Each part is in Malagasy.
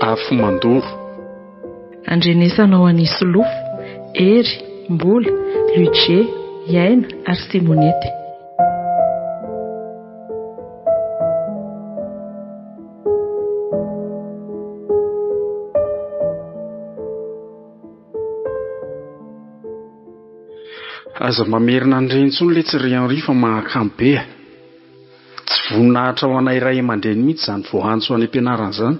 Afo mandoro. Andrenesanao an'i Solofo, Hery, Mbola, Ludger, Iaina ary Simonety. Aza mamerina an'ireny intsony letsy ry Henri fa mahakamo be a! Tsy voninahitra ho anay ray aman-dreny mihitsy izany voaantso any am-pianarana izany.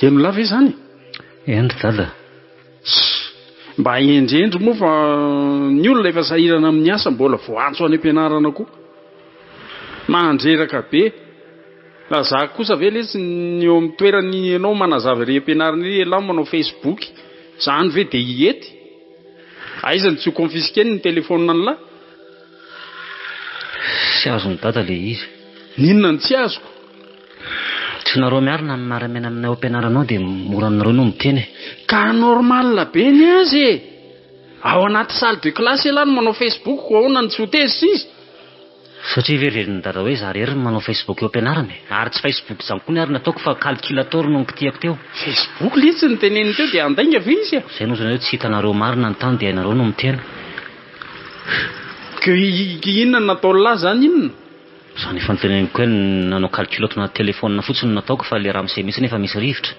Henon'lah ve izany e? Eny ry dada. Mba hendrihendry moa fa ny olona efa sahirana amin'ny asa mbola voaantso any am-pianarana koa. Mandreraka be. Raha za kosa ve lesy ny eo amin'ny toerany ianao manazava ery am-pianarana ery elah manao facebook, zany ve dia hihety? Aiza no tsy ho confisquer-ny ny telephone an'lah? Tsy azon'i dada le izy. N'inona no tsy azoko? Tsy nareo miarina ny miara-miaina aminay ao am-pianarana ao dia mora aminareo no miteny e. Ka normal be ny azy e! Ao anaty salle de classe elah no manao facebook koa ahoana no tsy ho tezitra izy? Satria ve heverin'i dada hoe za rery no manao facebook eo am-pianarana e? Ary tsy facebook izany koa ny ary nataoko fa calculator no nikitihako teo. Facebook letsy no teneniny teo dia handainga ve izy e? Zay no zany hoe tsy hitanareo marina ny tany dia hainareo no miteny. Ka inona no nataon'lah zany inona? Zany efa noteneniko hoe nanao calcul ato anaty telephone fotsiny no nataoko fa le ramose mihitsy nefa misy rivotra.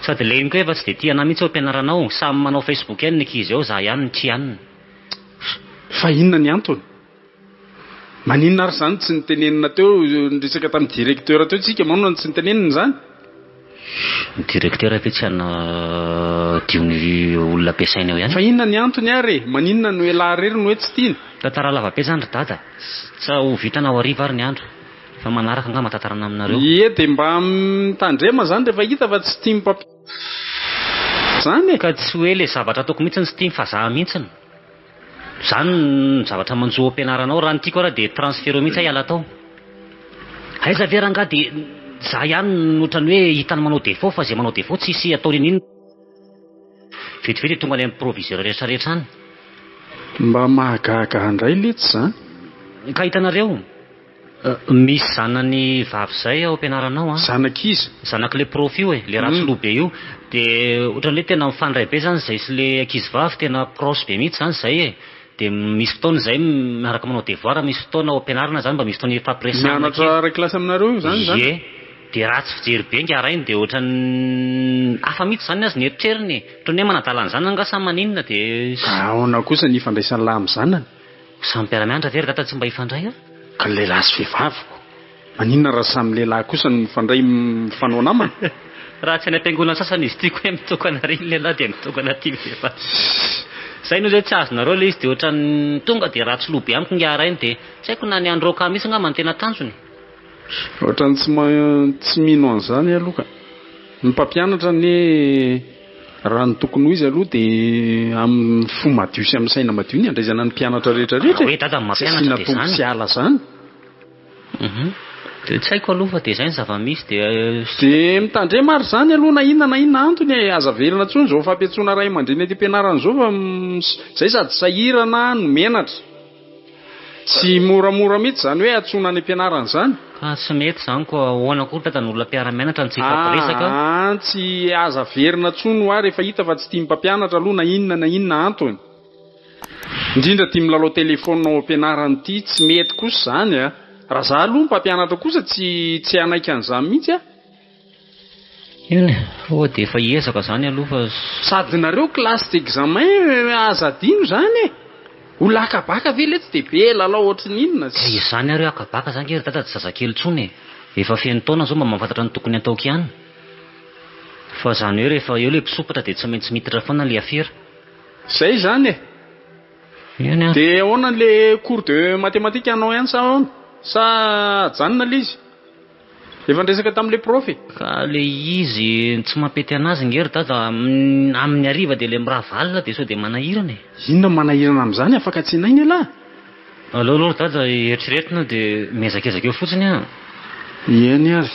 Sady le iny koa efa tsy dia tia anah mihitsy ao am-pianarana ao, samy manao facebook ihany ny ankizy ao, za ihany no kianina. Fa inona ny antony? Maninona ary izany tsy nitenenina teo, niresaka tamin'ny directeur teo tsika, maninona no tsy nitenenina izany? Ny directeur ve tsy hanadio ny olona ampiasainy ao ihany? Fa inona ny antony ary e? Maninona no elah irery no hoe tsy tiany? Tantara lava be zany ry dada, tsy ho vita na ho hariva ary ny andro, fa manaraka angamba tantarana aminareo. Ie dia mba mitandrema zany rehefa hita fa tsy tian'ny mpampianatra zany e! Ka tsy hoe le zavatra ataoko mihitsy no tsy tiany fa za mihitsiny. Zany ny zavatra manjo ao am-pianarana ao, raha ny tiako ara dia transfert-o mihitsy aho hiala tao. Aiza ve rangaha dia za ihany no ohatran'ny hoe hitany manao défaut fa izay manao défaut tsisy atao n'inon'inona. Vetivety dia tonga any amin'ny proviseur rehetra rehetra any. Mba mahagaga ahy indray letsy izany. Ka hitanareo? Misy zanany vavy zay ao am-pianarana ao an. Zanak'iza? Zanak'ilay prof io e, le ratsy loha be io. Dia ohatran'ny hoe tena mifandray be zany zay sy le ankizy vavy, tena proche be mihitsy zany zay e. Dia misy fotoana zay miaraka manao devoir, misy fotoana ao am-pianarana zany mba misy fotoana ifampiresahana kely. Mianatra iray kilasy aminareo io zany zany? Ie. Dia ratsy fijery be ingahy rainy dia ohatran'ny hafa mihitsy zany ny azy ny eritreriny e. Ohatran'ny hoe manadala ny zanany angaha sa maninona dia. Ka ahoana kosa ny ifandraisan'ny lahy amin'ny zanany? Samy mpiara-mianatra ve ry dada tsy mba hifandray a? Ka lehilahy sy vehivavy ko! Maninona raha samy lehilahy kosa no mifandray mifanao namana? Raha tsy any am-piangonana sasany izy ity koa hoe mitokana ary ny lehilahy dia mitokana aty ny vehivavy. Zay no zay tsy azonareo ilay izy dia ohatran'ny tonga dia ratsy loha be amiko ingahy rainy dia tsy haiko na ny handroaka ahy mihitsy angamba no tena tanjony. Ohatran'ny tsy tsy mino an'izany aho aloha ka. Ny mpampianatra anie raha ny tokony ho izy aloha dia amin'ny fo madio sy amin'ny saina madio ny andraisana ny mpianatra rehetra rehetra Raha hoe dada ny e. Tsy mampianatra asiana dia tompo izany. sy ala izany. Hum. Dia tsy haiko aloha fa dia izay ny zava-misy dia. Dia mitandrema ary izany aloha na inona na inona antony e. Aza averina intsony izao fampiantsoana ray aman-dreny aty am-pianarana izao fa izay sady sahirana no menatra. Tsy moramora mihitsy izany hoe antsoina any am-pianarana izany. Ka tsy mety izany koa ahoana koa ry dada ny olona mpiara-mianatra no tsy hifampiresaka? Aa tsy aza averina intsony hoa rehefa hita fa tsy tian'ny mpampianatra aloha na inona na inona antony. Indrindra ity milalao telephone ao am-pianarana ity tsy mety kosa izany a! Raha za aloha mpampianatra kosa tsy tsy hanaiky an'izany mihitsy aho. Eny e, oa dia efa hiezaka zany aloha fa. Sady nareo classe d'examen aza adino zany e! Ho laka baka ve letsy dia be lalao ohatry ny inona Ka izany ary hoe haka baka zany nge ry dada tsy zazakely intsony e! Efa feno taona zao mba mahafantatra ny tokony hataoko ihany. Fa zany hoe rehefa eo le mpisompatra dia tsy maintsy miditra foana le afera. Zay zany e! Eny ary. Dia ahoana le cours de mathématiques anao ihany sa ahoana? Sa ajanona le izy? Efa niresaka tamin'ilay prof e! Ka le izy tsy mampety anazy nge ry dada amin'ny hariva dia le mirava alina dia sao dia manahirana e! Inona no manahirana amin'izany afaka tsenaina ialahy? Aleo aloha ry dada eritreretina dia mihezakezaka eo fotsiny aho. Eny ary.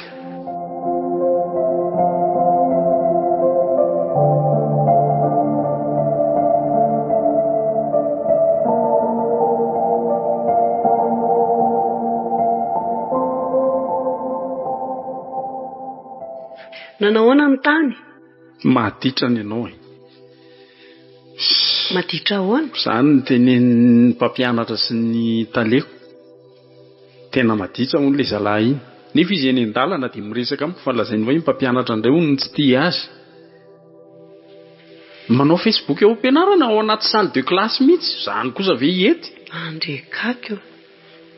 Nanahoana ny tany? Maditra ny anao e. Maditra ahoana? Izany no tenenin'ny mpampianatra sy ny taleko. Tena maditra hono ilay zalahy iny. Nefa izy eny an-dalana dia miresaka amiko fa lazainy hoe ny mpampianatra indray hono no tsy tia azy. Manao Facebook eo am-pianarana ao anaty salle de classe mihitsy. Izany kosa ve hety? Andrekaky o.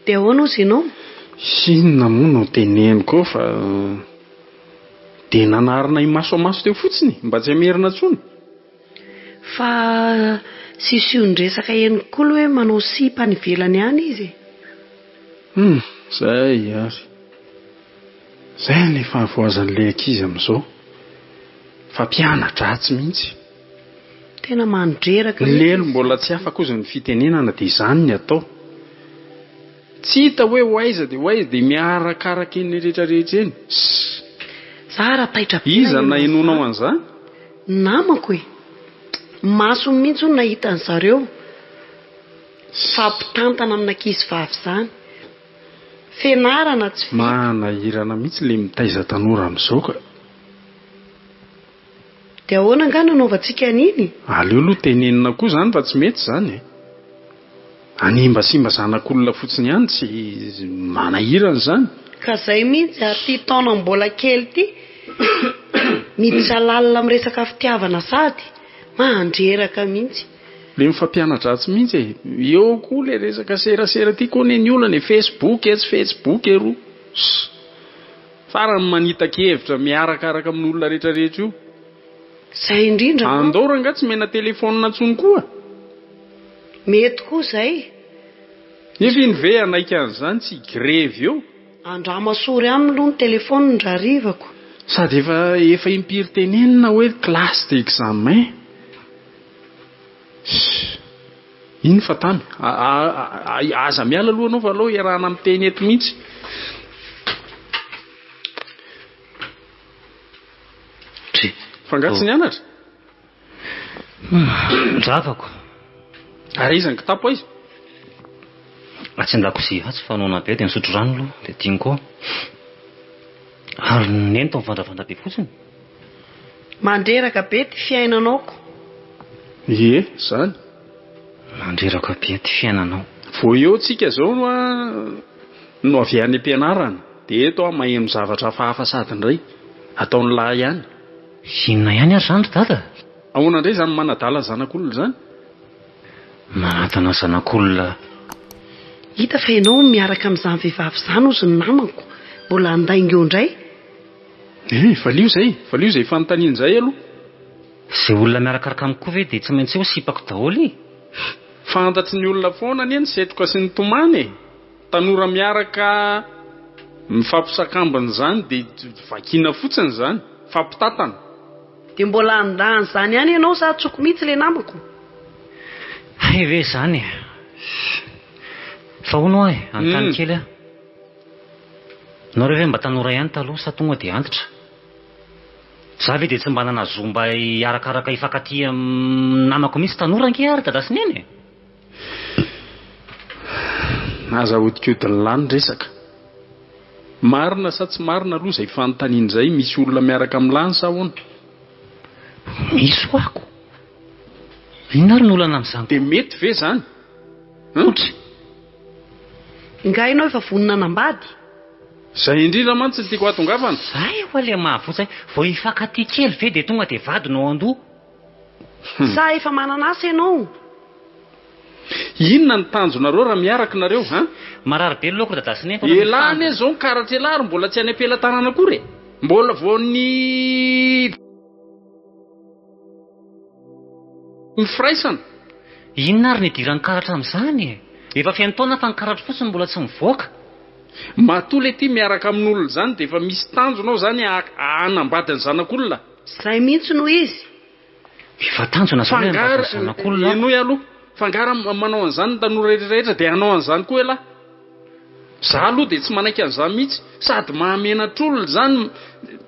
Dia ahoana hozy ianao? Inona moa no teneniko eo fa dia nanarina imasoamaso teo fotsiny mba tsy hamerina intsony. Fa siosion-dresaka henoko koa aloha hoe manao sipa any ivelany any izy e. Hum, zay ary. Zay ilay fahavoazan'ilay ankizy amin'izao. Fampiana-dratsy mihitsy. Tena mandreraka mihitsy. Lelo mbola tsy afaka ozy ny fitenenana dia izany ny atao. Tsy hita hoe ho aiza dia ho aiza dia miarakaraka eny rehetra rehetra eny. Ssss. Za raha taitra be Iza no naheno nahenoanao an'izany. an'izany? Namako e. Masony mihitsy hono nahita an'zareo. Fampitantana amin'ankizy vavy izany. Fianarana tsy vita. Manahirana mihitsy ilay mitaiza tanora amin'izao ka. Dia ahoana angaha no anaovantsika an'iny? Aleo aloha tenenina koa izany fa tsy mety izany e. Hanimbasimba zanak'olona fotsiny ihany tsy manahirana izany. Ka zay mihitsy ary ity taona mbola kely ity miditra lalina amin'ny resaka fitiavana sady mandreraka mihitsy. Le mifampiana-dratsy mihitsy e. Eo koa le resaka serasera ity koa anie ny olana e, facebook etsy facebook eroa. Farany manita-kevitra miarakaraka amin'olona rehetrarehetra io. Zay indrindra manko. Andao rangaha tsy mena telephone intsony koa. Mety koa zay. Nefa iny ve hanaiky an'izany tsy higrevy eo. Andramo asory aminy aloha ny telephone raharivako. Sady efa efa impiry tenenina hoe classe d'examen. Ssss. Iny fa tany. Aza miala aloha anao fa aleo iarahana miteny eto mihitsy. Fa angaha tsy nianatra? Dravako. Ary aiza ny kitapo aiza? Atsy an-dakozia atsy fa noana be dia nisotro rano aloha dia diniko ao. Ary neny tao mivandravandra be fotsiny. Mandreraka be ty fiainanao ko. Ie, zany. Mandreraka be ty fiainanao. Vao eo tsika zao no no avy any am-pianarana dia eto aho maheno zavatra hafahafa sady indray. Ataon'ny lahy ihany. Inona ihany ary izany ry dada? Ahoana indray izany manadala zanak'olona izany? Manadana zanak'olona. Hita fa ianao miaraka amin'izany vehivavy izany hozy ny namako, mbola handainga eo indray. Eh, valio izay, valio izay fanontaniana izay aloha. Izay olona miarakaraka amiko koa ve dia tsy maintsy ho sipako daholo e? Fantatry ny olona foana anie ny setroka sy ny tomany e! Tanora miaraka mifampisakambina izany dia vakiana fotsiny izany, mifampitantana. Dia mbola handà an'izany ihany ianao sa tsoko mihitsy ilay namako? Hay ve izany e! Fa hono hoa e, anontany kely aho. Nareo ve mba tanora ihany taloha sa tonga dia antitra? Za ve dia tsy mba nanana zo mba hiarakaraka hifankatia amin'ny namako mihitsy tanora ange aho ry dada sy neny e! Aza ahodikodin'ny lahy ny resaka. Marina sa tsy marina aloha izay fanontaniana izay, misy olona miaraka amin'ny lahy sa ahoana? Misy ho'a ko! Inona ary no olana amin'izany Dia ko? mety ve izany? Hein? Nga ianao efa vonona hanambady? Izay indrindra mantsy no tiako hahatongavana. Zay ho'a le mahavotsa e! Vao hifankatia kely ve dia tonga dia vady no ao an-doha? Sa efa manana asa ianao? Inona ny tanjonareo raha miaraka nareo hein? Marary be ny lohako dada sy neny fa Elah anie zao ny karatra elah ary mbola tsy any am-pelatanana akory e! Mbola vao ny ny firaisana. Inona ary ny idiran'ny karatra amin'izany e? Efa feno taona fa ny karatra fotsiny mbola tsy mivoaka. Matoa le ty miaraka amin'olona zany de efa misy tanjona ao zany hanambady ny zanak'olona. Zay mihitsy no izy. Efa tanjona zao le F'angaha hanambady ny zanak'olona ako. Henoy aloha, f'angaha raha manao an'izany ny tanora rehetra rehetra dia hanao an'izany koa elah? Za aloha dia tsy manaiky an'izany mihitsy, sady mahamenatr'olona izany,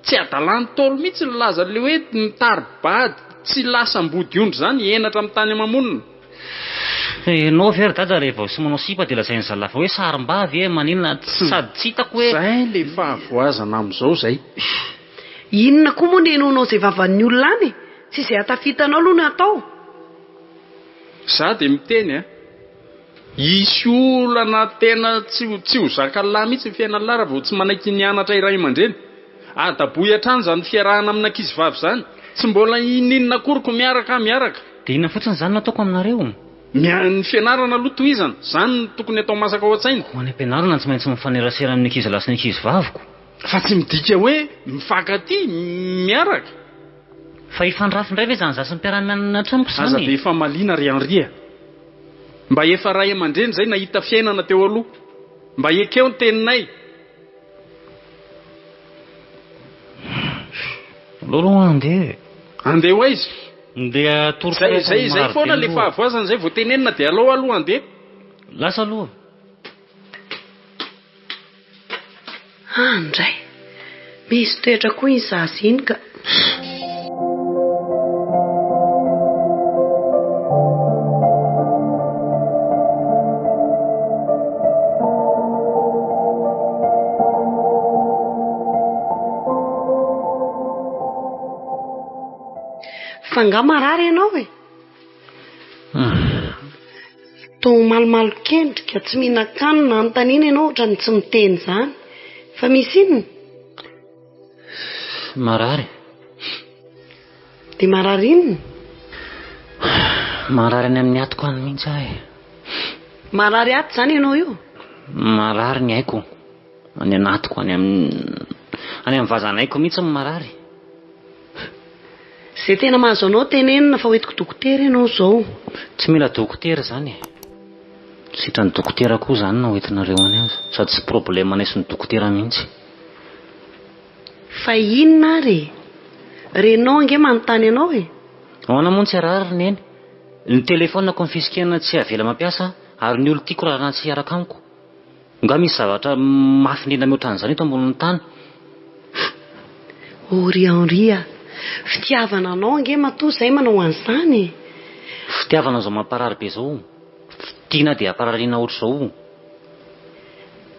tsy adalan'ny Ntaolo mihitsy ny nilaza an'ilay hoe mitari-bady tsy lasa ambodiondry izany, henatra amin'ny tany ama-monina. Enao ve ry dada rehefa vao tsy manao sipa dia lazain'ny zalahy fa hoe sarim-bavy e, maninona, sady tsy hitako hoe. Zay le fahavoazana amin'izao zay. Inona koa moa no henoinao izay vavan'ny olona any e? Tsy izay hahatafita anao aloha no atao. Za dia miteny a! Hisy olana tena tsy tsy ho zakan'lah mihitsy ny fiainan'lah raha vao tsy manaiky nianatra i ray aman-dreny. Adaboy hatrany izany fiarahana amin'ankizy vavy izany. Tsy mbola ininona akory ko miaraka miaraka. Dia inona fotsiny izany no ataoko aminareo? Ny ny fianarana aloha tohizana. Izany no tokony atao masaka ao an-tsaina. Ho any am-pianarana tsy maintsy mifanerasera amin'ny ankizy lahy sy ny ankizy vaviko. Fa tsy midika hoe mifankatia, miaraka. Fa hifandrafy indray ve izany za sy ny mpiara-mianatra amiko izany Aza e? be famaliana ry Henri a! Mba efa ray aman-dreny izay nahita fiainana teo aloha. Mba ekeo ny teninay. Aleo aloha handeha e. Handeha ho aiza? Ndeha hatory Zay koa rehefa zay zay marary be foana ny le lohako. fahavoazana zay vao tenenina dia alao aloha handeha. Lasa aloha. Any indray. Misy toetra koa iny zaza iny ka. Fa nga marary ianao e? Toa malomalonkendrika, tsy mihinan-kanina, anontaniana ianao ohatran'ny tsy miteny izany. Fa misy inona? Marary. Dia marary inona? Marary any amin'ny atiko any mihitsy aho e. Marary aty izany ianao io? Marary ny aiko. Any anatiko, any amin'ny any amin'ny vazan'aiko mihitsy no marary. Izay tena mahazo anao tenenina fa hoentiko dokotera ianao izao. Tsy mila dokotera izany e. Sitran'ny dokotera koa izany na hoentinareo any aza. Sady tsy problème anay sy ny dokotera mihitsy. Fa inona ary e? Renao ange manontany anao e. Ahoana moa no tsy harary ry neny? Ny téléphone confisquer-na tsy avela mampiasa ary ny olon-tiako rarana tsy hiaraka amiko. Nga misy zavatra mafy indrindra mihoatra an'izany eto ambonin'ny tany? Oh ry Henri a! Fitiavana anao ange matoa izay manao an'izany e! Fitiavana izao mamparary be izao. Tiana dia amparariana ohatr'izao.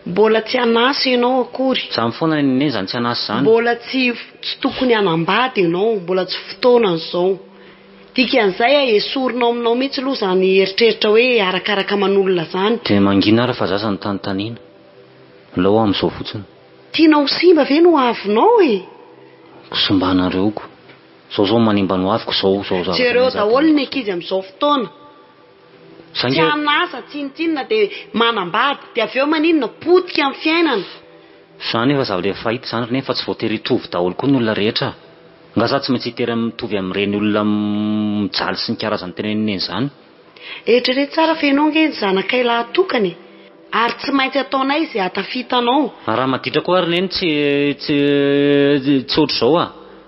Mbola tsy an'asa ianao akory. Izany foana ny neny izany tsy an'asa izany. Mbola tsy tsy tokony hanambady ianao, mbola tsy fotoanany izao. Dikan'izay a, esorinao aminao mihitsy aloha izany eritreritra hoe arakaraka aman'olona izany. Dia mangina ary fa zaza no tantanina. Aleo aho amin'izao fotsiny. Tianao ho simba ve ny ho avinao e? Simbanareo ko. Zao zao manimba ny ho aviko zao zao zavatra Jereo mianjady daholo ny amiko. ankizy amin'izao fotoana. Za Tsy nge. an'asa tsinontsinona dia manambady dia avy eo maninona? Potika ny fiainana. Za nefa zavatra efa fahita izany ry neny fa tsy voatery hitovy daholo koa ny olona rehetra. Nga za tsy maintsy hitery mitovy amin'ireny olona mijaly sy ny karazany tenenin'i neny izany. Eritrereto tsara fa ianao ange ny zanakay lahatokana e! Ary tsy maintsy ataonay izay hahatafita anao. Raha maditra koa ary neny tsy tsy tsy ohatr'izao a!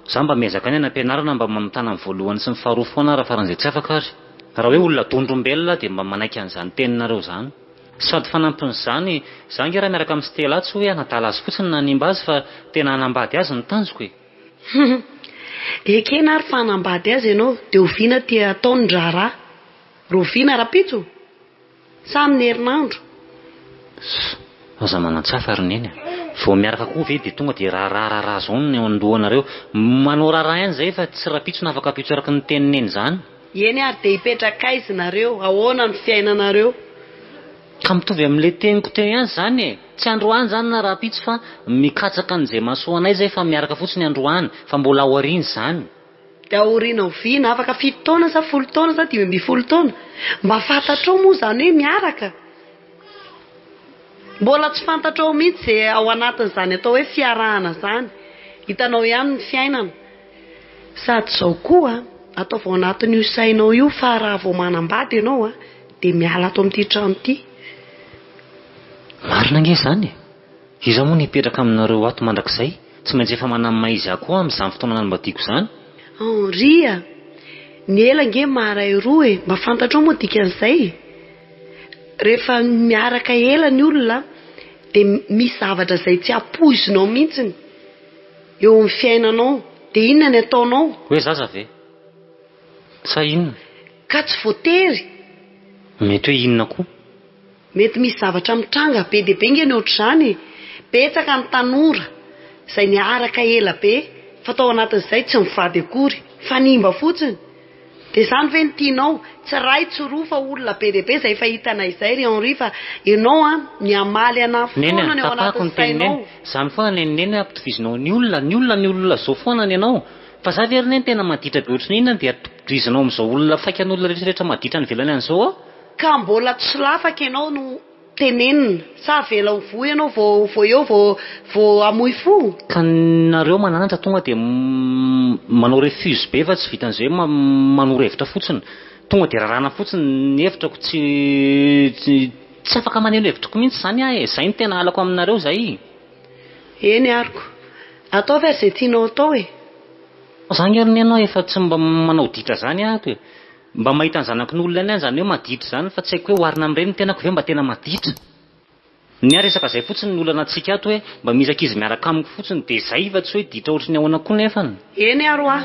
Za mba miezaka any any am-pianarana mba mamitana ny voalohany sy ny faharoa foana raha faran'izay tsy afaka ary. Raha hoe olona dondrombelona dia mba manaiky an'izany teninareo izany. Sady fanampin'izany, za ange raha miaraka amin'i Stella tsy hoe hanadala azy fotsiny na hanimba azy fa tena hanambady azy no tanjoko e! Humm. Ekena ary fa hanambady azy ianao dia oviana ty atao ny raharaha? Rahoviana? Rahampitso? Sa amin'ny herinandro? Ss, aza manantsafa ry neny a! Vao miaraka koa ve dia tonga dia raharaha raharaha zao ny ao an-dohanareo? Manao raharaha ihany izay fa tsy rahampitso na afaka ampitso araka ny tenin'i neny izany. Eny ary dia hipetraka aiza nareo? Ahoana ny fiainanareo? Ka mitovy amin'ilay teniko teo ihany izany e! Tsy androany izany na rahampitso fa mikatsaka an'izay mahasoa anay izay fa miaraka fotsiny androany fa mbola aoriana izany. Dia aoriana oviana? Afaka fito taona sa folo taona sa 15 taona? Mba fantatrao moa izany hoe miaraka? Mbola tsy fantatrao mihitsy izay ao anatin'izany atao hoe fiarahana izany. Hitanao ihany ny fiainana. Sady izao koa, ataovy ao anatin'io sainao io fa raha vao manambady ianao dia miala ato amin'ity trano ity. Marina ange izany e! Iza moa no hipetraka aminareo ato mandrakizay? Tsy maintsy efa manamaizy ahy koa amin'izany fotoana nanambadiako izany. Henri a! Ny ela ange maharay roa e! Mba fantatrao moa dikan'izay? Rehefa miaraka ela ny olona dia misy zavatra izay tsy ampoizinao mihitsiny eo amin'ny fiainanao. Dia inona ny ataonao? Hoe zaza ve? Sa inona? Ka tsy voatery. Mety hoe inona koa? Mety misy zavatra mitranga be dia be nge ny ohatr'izany e! Betsaka ny tanora izay niaraka ela be Fa tao anatin'izay tsy nivady akory. Fanimba fotsiny. Dia izany ve no tianao? Tsy iray tsy roa fa olona be dia be izay efa hitanay izay ry Henri fa ianao an, ny hamaly anà Neny foana a, ny ao tapahako anatin'ny ny teny Neny. sainao. Izany foana Neny Neny hoe ampitovizinao ny olona, ny olona ny olona zao foana ny anao. Fa za ve ry Neny tena maditra be ohatry ny inona dia ampitovizinao amin'izao olona faikan'olona rehetra rehetra maditra any ivelany any izao aho? Ka mbola tsy solafaka ianao no tenenina. Sa avela ho voa ianao vao vao eo vao vao hamoy fo? Ka nareo mananatra tonga dia manao refuse be fa tsy vitan'izay hoe manoro hevitra fotsiny. Tonga dia raràna fotsiny ny hevitrako tsy tsy afaka maneno hevitrako mihitsy izany aho e! Izay no tena halako aminareo izay. Eny aroko. Ataovy ary izay tianao atao e! Za nge ry neny efa tsy mba manao ditra zany aho ato e! Mba mahita ny zanakin'olona ihany aho izany hoe maditra izany fa tsy haiko hoe oharina amin'ireny ny tenako ve mba tena maditra? Ny ahy resaka izay fotsiny ny olana antsika ato hoe mba misy ankizy miaraka amiko fotsiny dia izay fa tsy hoe ditra ohatry ny ahoana koa nefany. Eny ary hoa.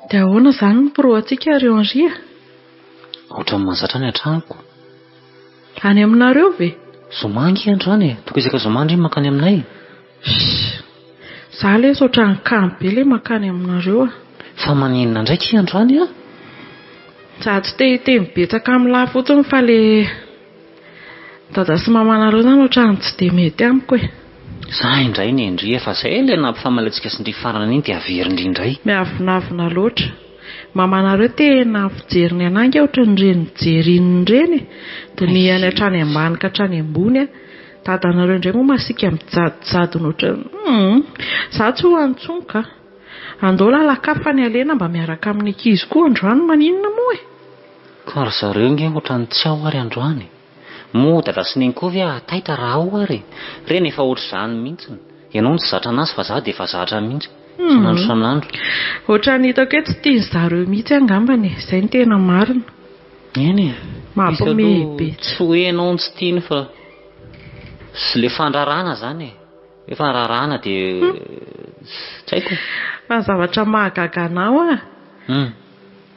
Dia ahoana izany ny pro antsika ry Henri a? Ohatran'ny mahazatra any an-tranoko. Any aminareo ve? Zoma ange androany e! Tokony isaka zoma ndry mankany aminay. Shh! Za lesy ohatran'ny kamo be le mankany aminareo a! Fa maninona indray ki androany a? Za tsy te hiteny betsaka amin'lah fotsiny fa le dada sy mamanareo zany ohatran'ny tsy dia mety amiko e! Za indray nendry efa zay le nampifamaly antsika sy ndry farany iny dia averindry indray. Miavonavona loatra. Mamanareo tena fijeriny anah ange ohatran'ireny mijery inona ireny e! Dinihany hatrany ambany ka hatrany ambony a! Dadanareo indray moa masiaka mijadojadona ohatran'ny hum! Za tsy ho any intsony ka! Andao lalan-kafa ny alena mba miaraka amin'ny ankizy koa androany maninona moa e! Ka ry zareo nge ohatran'ny tsy ao ary androany e! Moa dada sy neny koa ve hahataitra raha ao ary e! Reny efa ohatr'izany mihitsiny! Ianao no tsy zatra anazy fa za dia efa zatra mihitsy isan'andro isan'andro. Ohatran'ny hitako hoe tsy tian'ny zareo mihitsy angambany e! Izay no tena marina. Eny e! Izy Mampiomehy aloha be. tsy hoe ianao no tsy tiany fa le fandrarana zany e! Hoe fandrarana dia tsy haiko. Fa ny zavatra mahagaga anah hoa,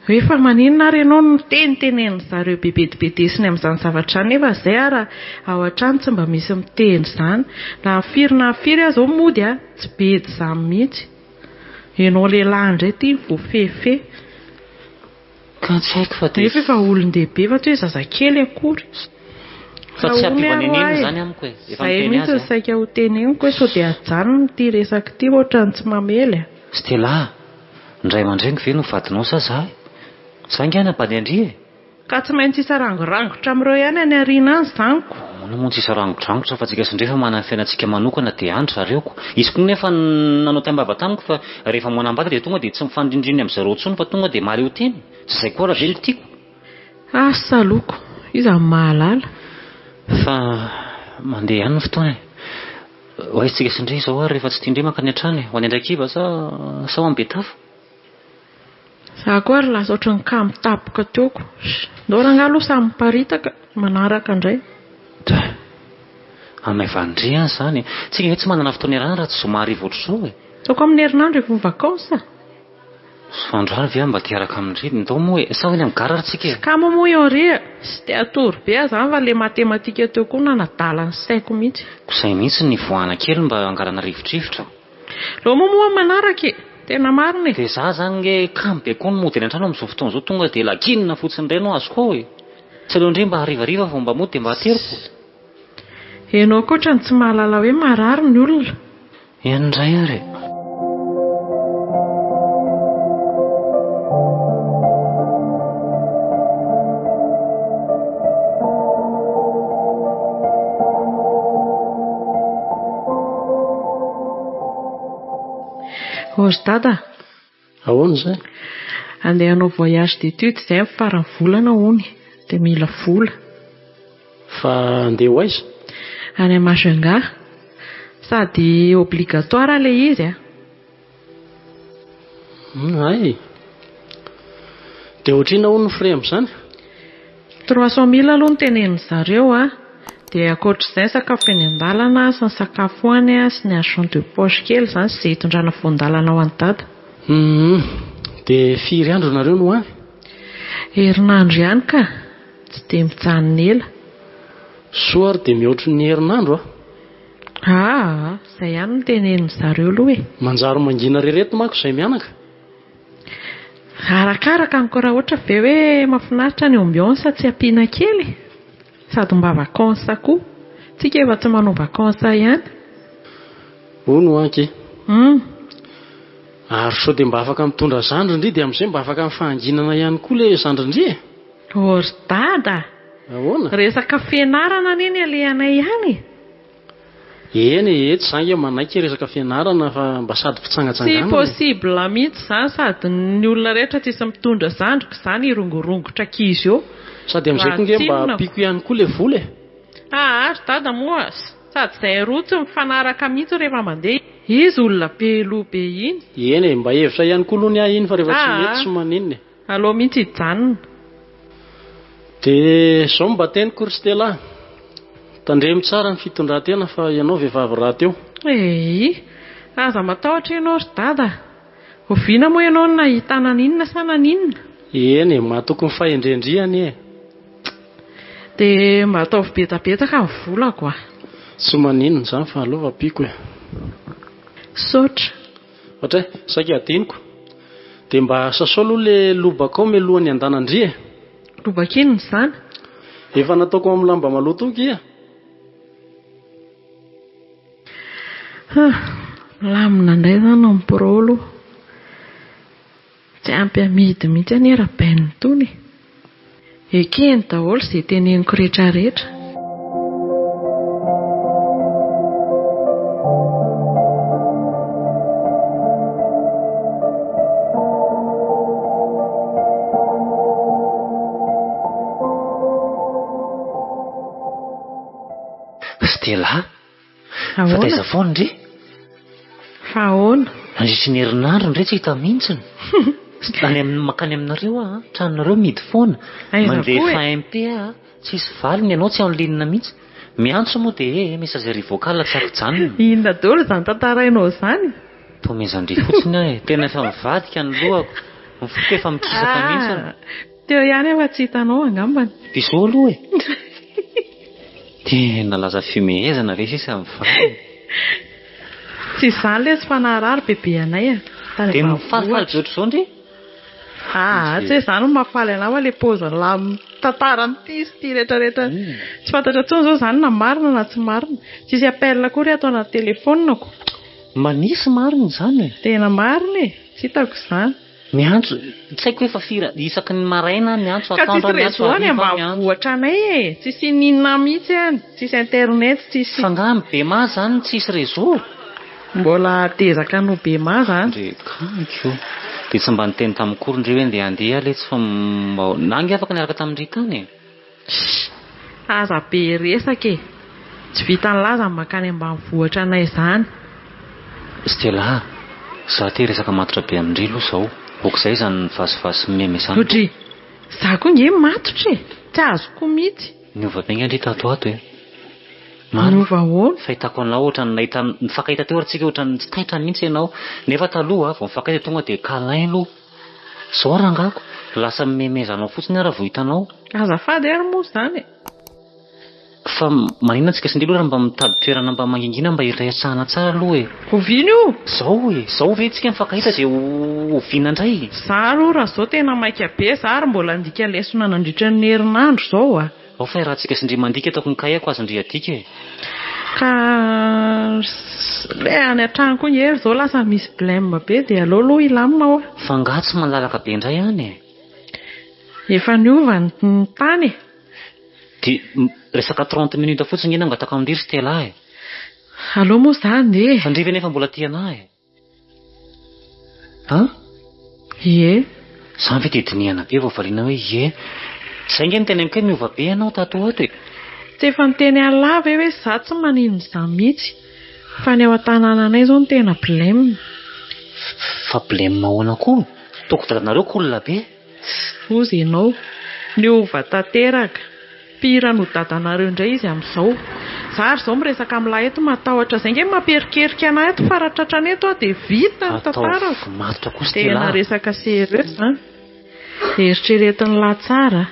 hoe fa maninona ary ianao no mitenitenenin zareo be bedibedesiny amin'izany zavatra izany nefa izay ara ao an-trano tsy mba misy miteny izany. Na firy na firy aza ao mody a, tsy bedy izany mihitsy. Ianao lehilahy indray ity voafehifehy. Ka tsy haiko fa dia. Nefa efa olon-dehibe fa tsy hoe zazakely akory. Fa tsy hampiova nenenina izany amiko e. Efa Zay miteny mihitsy azy no aho. saika ho teneniko hoe sao dia ajanony ity resaka ity fa ohatran'ny tsy mamely a. Stella, ny ray aman-dreniko ve no vadinao sa za e? Za ange hanambady an-dry e! Ka tsy maintsy hisarangorangotra amin'ireo ihany any aoriana any izany ko. Ahoana moa no tsy hisarangodrangotra fa tsika sy ndry efa manana ny fiainantsika manokana dia any ry zareo ko. Izy koa nefa nanao taim-bava tamiko fa rehefa manambady dia tonga dia tsy mifanindrindriny amin-dry zareo intsony fa tonga dia mahaleo tena. Tsy izay koa raha ve no tiako. Asa aloha ko, iza no mahalala. Fa mandeha ihany ny fotoana e. Ho aiza tsika sy ndry izao ary rehefa tsy tian-dry mankany an-trano e? Ho any Andraikiba sa sa ho any Betafo? Za koa ary lasa ohatran'ny kamo tapoka teo ko. Ndao rangahy aloha samy miparitaka, manaraka indray. Dra. Hamaivanin-dry an izany e. Tsika ve tsy manana fotoana iarahana raha tsy zoma hariva ohatr'izao e. Ataoko amin'ny herinandro efa vacances a. Fa androany ve aho mba te hiaraka amin-dry? Ndao moa e. Sa ho eny amin'ny gara ary tsika e. Tsy kamo moa i Henri a. Tsy te hatory be aho izany fa le matematika teo koa nanadala ny saiko mihitsy. Ko izay mihitsy ny hivoahana kely mba hangalana rivotrivotra. Lômo moa amin'ny manaraka e! Tena marina e! Dia za zany nge kamo be koa ny mody any an-trano amin'izao fotoana izao tonga dia laginina fotsiny indray no azoko ao e! Tsy aleo ndry mba harivariva vao mba mody dia mba ateriko. Enao koa otrany tsy mahalala hoe marary ny olona. Eny indray ary e! Ô ry dada a! Ahoana izay? Andeha hanao voyage d'études izahay amin'ny faran'ny volana hono, dia mila vola. Fa andeha ho aiza? Any Majunga. Sady obligatoire ilay izy a! Hay! Dia ohatrinona hono ny frais amin'izany? Trois cent mille aloha no tenenin-dry zareo a! Dia ankoatr'izay ny sakafo eny an-dalana sy ny sakafo any sy ny argent de poche kely izany sy izay hitondrana voan-dalana ho an'i Dada. Humm. Dia firy andro nareo no any? Herinandro ihany ka. Tsy dia mijanona ela. Soa ary dia mihoatry ny herinandro a! Aa! Izay ihany no tenenin-dry zareo aloha e! Manjary mangina re reto manko izay mianaka. Arakaraka amiko raha ohatra ve hoe mahafinaritra ny ambiance tsy ampiana kely e! Sady mba vacances koa. Tsika efa tsy manao vacances ihany. Hono hoa ankia. Hum. Ary sao dia mba afaka mitondra zandry ndry dia amin'izay mba afaka mifahanginana ihany koa ilay zandry ndry e! Ô ry dada! Ahoana? Resaka fianarana anie ny alehanay ihany e! Eny e, etsy za ange manaiky resaka fianarana fa mba sady Tsy fitsangatsanganana e. possible mihitsy izany sady ny olona rehetra tsisy mitondra zandriko izany hirongorongotra ankizy eo. Sady amin'izay Raha koa ange mba tsinona. ampiako ihany koa ilay vola e. Aa ry dada moa sady izay roa tsy mifanaraka mihitsy rehefa mandeha. Izy olona be loha be iny. Eny e, mba hevitra ihany koa aloha ny ahy iny fa rehefa tsy mety Aa tsy maninona e. aleo mihitsy hijanona. Dia izao no mba teniko ry Stella a! Tandremo tsara ny fitondran-tena fa ianao vehivavy rahateo. Eii! Aza matahotra ianao ry dada a! Oviana moa ianao no nahita naninona sa naninona? Eny e, mahatoky ny fahendren-dry anie e! Dia mba ataovy betabetaka ny volako a! Tsy maninona izany fa aleo fa ampiako e! Misaotra. Ohatra e, saika adinoko. Dia mba sasao aloha le lobaka ao mialohan'ny handanan-dry e! Lobaka inona izany? Efa nataoko amin'ny lamba maloto io kia. Hum, milamina indray izany ny birao aloha. Tsy ampy amidy mihitsy anie Rabain itony e. Ekeny daholo izay teneniko rehetra rehetra. Stella, fa Ahoana? taiza foana ndry? Fa ahoana? Nandritry ny herinandro ndray tsy hita mihitsiny. Any amin'ny mankany aminareo aho, an. tranonareo mihidy foana. Aiza koa Mandefa e? MP aho, an. tsisy valiny, ianao tsy en ligne mihitsy. Miantso moa dia eh, messagerie vocale tsy afa-janona. Inona daholo izany tantarainao izany? Tomezan-dry fotsiny aho e. Tena efa mivadika ny lohako. Ny foko efa mikisaka mihitsiny. Ah, teo ihany aho fa tsy hitanao angambany. Bisous aloha e. Tena lasa fihomehezana ve sisa ny valiny? Tsy izany lesy fa naharary bebe anay a. Tany Dia mifalifaly ambanivohitra. be ohatr'izao ndry? Aa, tsy hoe izany no mahafaly anah fa ilay paozin'lah mitantara an'ity sy ity rehetra rehetra. Tsy fantatra intsony izao izany na marina na tsy marina. Tsisy appel akory ato anaty telefaoniko. Manisy marina izany e. Tena marina e! Tsy hitako izany. Miantso, tsy haiko hoe fa firy, isaky ny maraina aho miantso, Ka atoandro tsisy aho miantso, réseau any hariva aho miantso. ambanivohitra anay e! Tsisy ininona mihitsy any, tsisy internet, tsisy. Fa angaha amin'ny Bema izany tsisy réseau? Mbola tezaka noho Bema zany. Ndry kanjo. Dia tsy mba niteny tamiko akory ndry hoe ndeha handeha aho letsy fa mba na ange afaka niaraka tamin-dry tany e! Ssy! Aza be resaka e! Tsy vitan'lah zany mankany ambanivohitra anay zany. Stella a! Za te hiresaka matotra be amin-dry aloha zao. Ok'izay izany vazivazy meme izany. Odry! Za koa nge matotra e! Tsy azoko mihitsy. Niova be nge ndry tato ato e! Marina. Niova ahoana? Fahitako anao ohatran'ny nahita nifankahita teo ary tsika ohatran'ny tsy taitra mihitsy ianao. Nefa taloha vao nifankahita tonga dia câlin aloha. Zao rangako, lasa mimemezanao fotsiny aho raha vao hitanao. Azafady ary moa izany e. Fa maninona tsika sy ndry aloha raha mba mitady toerana mba mangingina mba hiresahana tsara aloha e. Oviana io? Zao e, zao ve tsika mifankahita dia ho oviana indray? Za aloha raha zao tena maika be za ary mbola handika lesona nandritra ny herinandro zao a. Ao fa raha tsika sy ndry mandika ataoko ny cahier-ko aza ndry adika e. Ka le any an-trano koa nge ry zao lasa misy blème be dia aleo aloha hilamina hoa. Fa angaha tsy malalaka be indray any e? Efa niova ny tany e. Dia resaka 30 minutes fotsiny nge nangataka amin-dry ry Stella e. Aleo moa za handeha e. Fa ndry ve nefa mbola tia anah e? An? Ie. Zany ve dia dinihana be vao valiana hoe ie? Zay nge no teneniko hoe miova be ianao tato ho ato e. Tsy efa niteny an'lah ve hoe za tsy maninona izany mihitsy fa ny ao an-tanànanay izao no tena blème. Fa blème ahoana koa? Toko dadanareo cool be. Hozy ianao. Niova tanteraka. Pire noho dadanareo indray izy amin'izao. Za ary izao miresaka amin'lah eto matahotra izay nge mampierikerika anah eto fa raha tratrany eto aho dia vita ny tantarako. Ataovy matotra kosa Tena ity lah. resaka sérieux zany. Eritreretin'lah tsara a.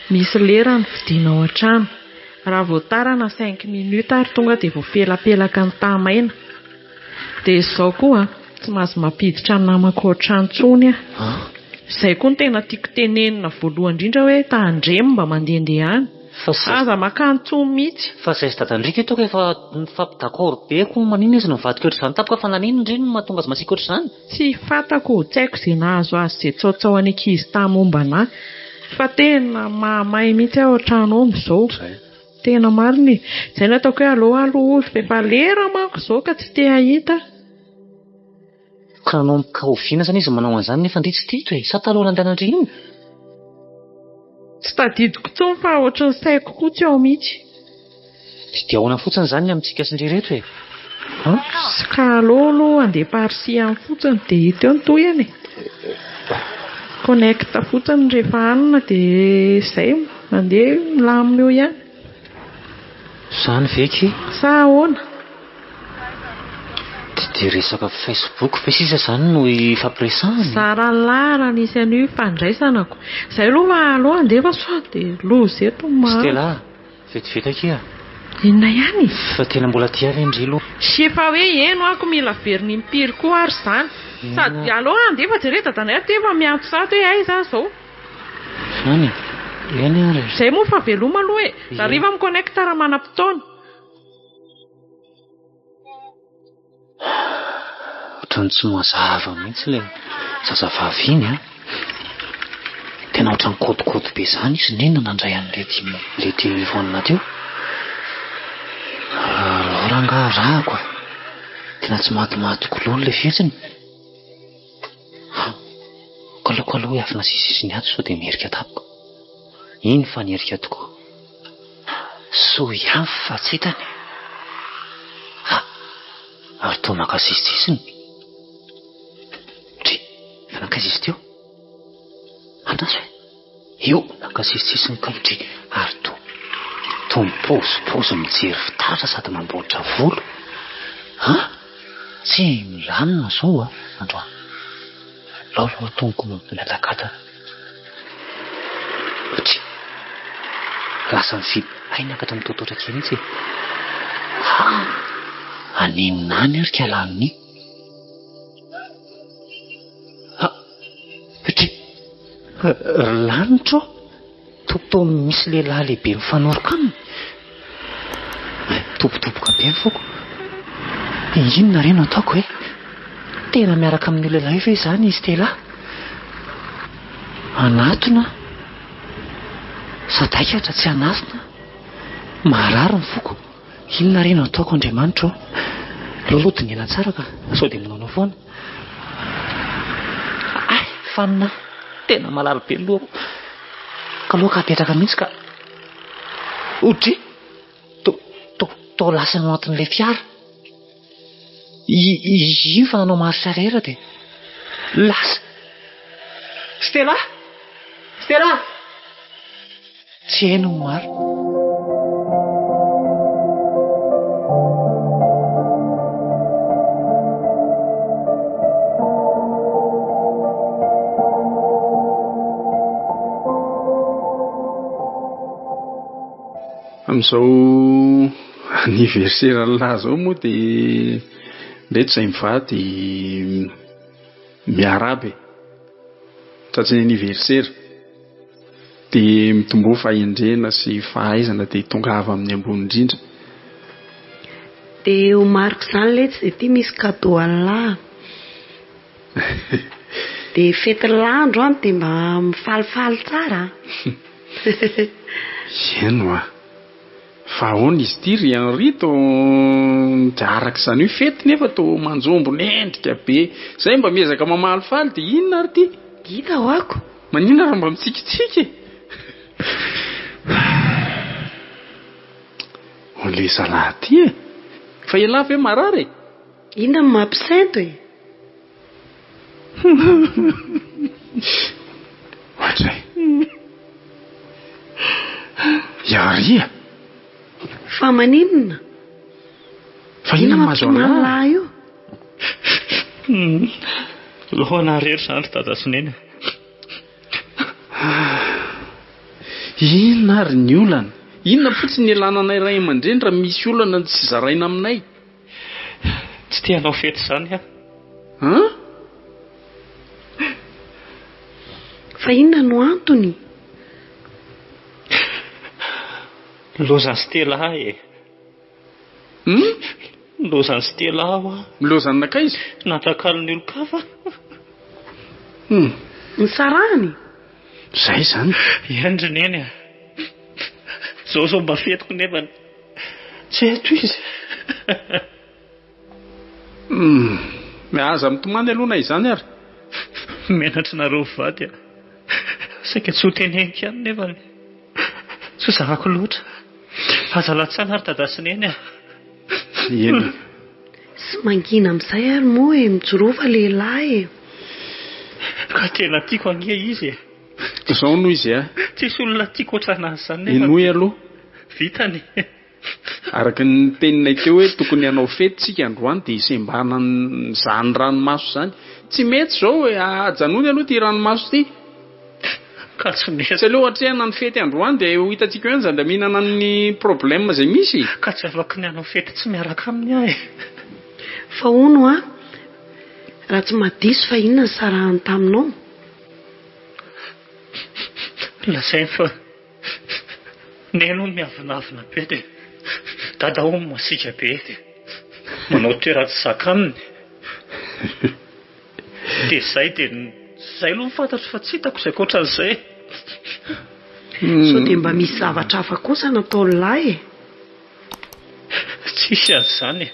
Misy lera ny fodiana ao an-trano. Raha vao tara na cinq minutes ary tonga dia voafelapelaka ny taha-maina. Dia izao koa an, tsy mahazo mampiditra ny namako ao an-trano intsony aho. Izay koa no tena tiako tenenina voalohany indrindra hoe tandremo mba mandehandeha any. Aza makany intsony mihitsy. Fa izay sy dadandriaka eto ka efa nifampi-d'accord be ko maninona izy no nivadika ohatr'izany tampoka fa naninona ndry no mahatonga azy masiaka ohatr'izany? Tsy fantako, tsy haiko izay nahazo azy izay tsaotsao any ankizy tany momba anah. Fa tena mahamay mihitsy aho ao an-trano ao amin'izao. Tena marina e! Izay no ataoko hoe aleo aloha ozy fa efa lera manko izao ka tsy te hahita aho. Ka nanomboka oviana zany izy manao an'izany nefa ndry tsy tito e? Sa taloha nandehanandry iny? Tsy tadidiko intsony fa ohatry ny saiko koa tsy ao mihitsy. Tsy dia ahoana fotsiny izany ny amintsika sy ndry ireto e? An? Ka aleo aloha handeha par-ci any fotsiny dia hita eo ny tohiny e! Connecte fotsiny rehefa hanina dia izay, mandeha milamina eo ihany. Izany ve ki? Sa ahoana? Dia dia resaka Facebook ve sisa izany no ifampiresahana e? Zara lahy raha nisy an'io ifandraisana ko. Izay aloha fa aleo handeha fa sao dia loza eto ny mahantra. Stella, Vetivety akia. Inona ihany e? Fa tena mbola tia ve ndry aloha? Efa hoe eno ako mila averina impiry koa ary izany. Sady aleo handeha fa jereo dadanay aty efa miantso sahady hoe aiza aho izao. Izany e? Eny ary e. Izay moa fa veloma aloha e. Hariva mi-connecte raha manam-potoana. Ohatran'ny tsy mazava mihitsy ilay zazavavy iny an. Tena ohatran'ny kôtikôty be izany izy n'inona nandray an'ilay ilay téléphone teo. Alao rangahy arahako e. Tena tsy matimatiko loha ilay fihetsiny. Aleoko aloha hiafina sisisiny ato sao dia miherika tampoka. Iny fa niherika tokoa. Soa ihany fa tsy hitany e! Ha! Ary toa maka sisitsisiny. Dry! Fa nankaiza izy teo? Andraso e! Io! Naka sisitsisiny kay dry! Ary toa, toa mipaozipaozy mijery fitaratra sady mamboatra volo. Ha! Tsy milamina izao a! Androany. Lao aloha tonoko miadakadana. Otri. Lasa nifidy hay niakatra mitototra kely mihitsy e. Ha! Haninona any ary kala amin'iny? Ha! Otri. Ry lanitra ô! Toa misy lehilahy lehibe mifanoroka aminy. Dobodoboka be ny foko. Inona re no ataoko e? Tena miaraka amin'io lehilahy io ve izany i Stella? Hanatona aho. Sadaikatra tsy hanatona aho. Marary ny foko. Inona re no ataoko Andriamanitra ô? Aleo aloha dinihana tsara ka, sao dia minoanoa foana. Hay, fanina aho. Tena malalo be ny lohako. Ka aloha ka apetraka mihitsy ka. Odry! To, to, to lasa ao anatin'ilay fiara. Io fa nanao marche arrière dia lasa. Stella! Stella! Tsy heno ny marina. Amin'izao anniversaire an'lah izao moa dia ireto izay mivady miarahaba e. Tratry ny anniversaire. Dia mitomboa fahendrena sy fahaizana dia tongava amin'ny ambony indrindra. Dia ho mariko izany letsy dia ity misy cadeau an'lah. Dia fetin'lah androany dia mba mifalifaly tsara a. Eny hoa. Fa ahoana izy ity ry Henri tô dia araka izany hoe fety nefa tô manjombona endrika be zay mba miezaka mamalifaly dia inona ary ity? Hita ho'ako. Maninona raha mba mitsikitsiky e? O le zalahy ity e! Fa ialahy ve marary e? Inona no mampisento e? Ohatray. Henri a! Fa maninona? Fa inona no mahazo Inona an'lah? lahy io? Lohana irery izany ry dada sy neny. Inona ary ny olana? Inona fotsiny ny ilana anay ray aman-dreny raha misy olana tsy zaraina aminay? Tsy te hanao fety izany aho. An? Fa inona no antony? Lozan'i Stella ahy e. Hum? Lozan'i Stella aho a. Lozan'i nankaiza? Natakalon'ny olon-kafa. Hum. Nisarahany? Izay izany. Eny ry Neny a. Izao izao mba fetiko nefany tsy eto izy. Hum. Aza mitomany aloha na izany ary. Menatra nareo mivady a. Saika tsy ho teneniko ihany nefany. Tsy ho zakako loatra. Aza latsana ry dada sy neny a. Eny. Sy mangina amin'izay ary moa e, mijoroa fa lehilahy e. Ka tena tiako ange izy e. Izao no izy a. Tsisy olona tiako ohatran'azy izany nefa. Henoy aloha. Vitany. Araka ny teninay teo hoe tokony hanao fety tsika androany dia hisembana an'izany ranomaso izany. Tsy mety izao e, ajanony aloha ity ranomaso ity. Ka tsy mety. Tsy aleo atrehana ny fety androany dia ho hitantsika eo ihany izay andaminana ny problème izay misy. Ka tsy afaka ny hanao fety tsy miaraka aminy aho e. Fa hono hoa, raha tsy mahadiso fa inona ny sarahany taminao? Lazainy fa Neny hono miavonavona be dia Dada hono masiaka be dia manao toerana tsy zaka aminy. Dia izay dia izay aloha no fantatro fa tsy hitako izay ankoatran'izay. Sao dia mba misy zavatra hafa kosa nataon'lah e? Tsisy an'izany e!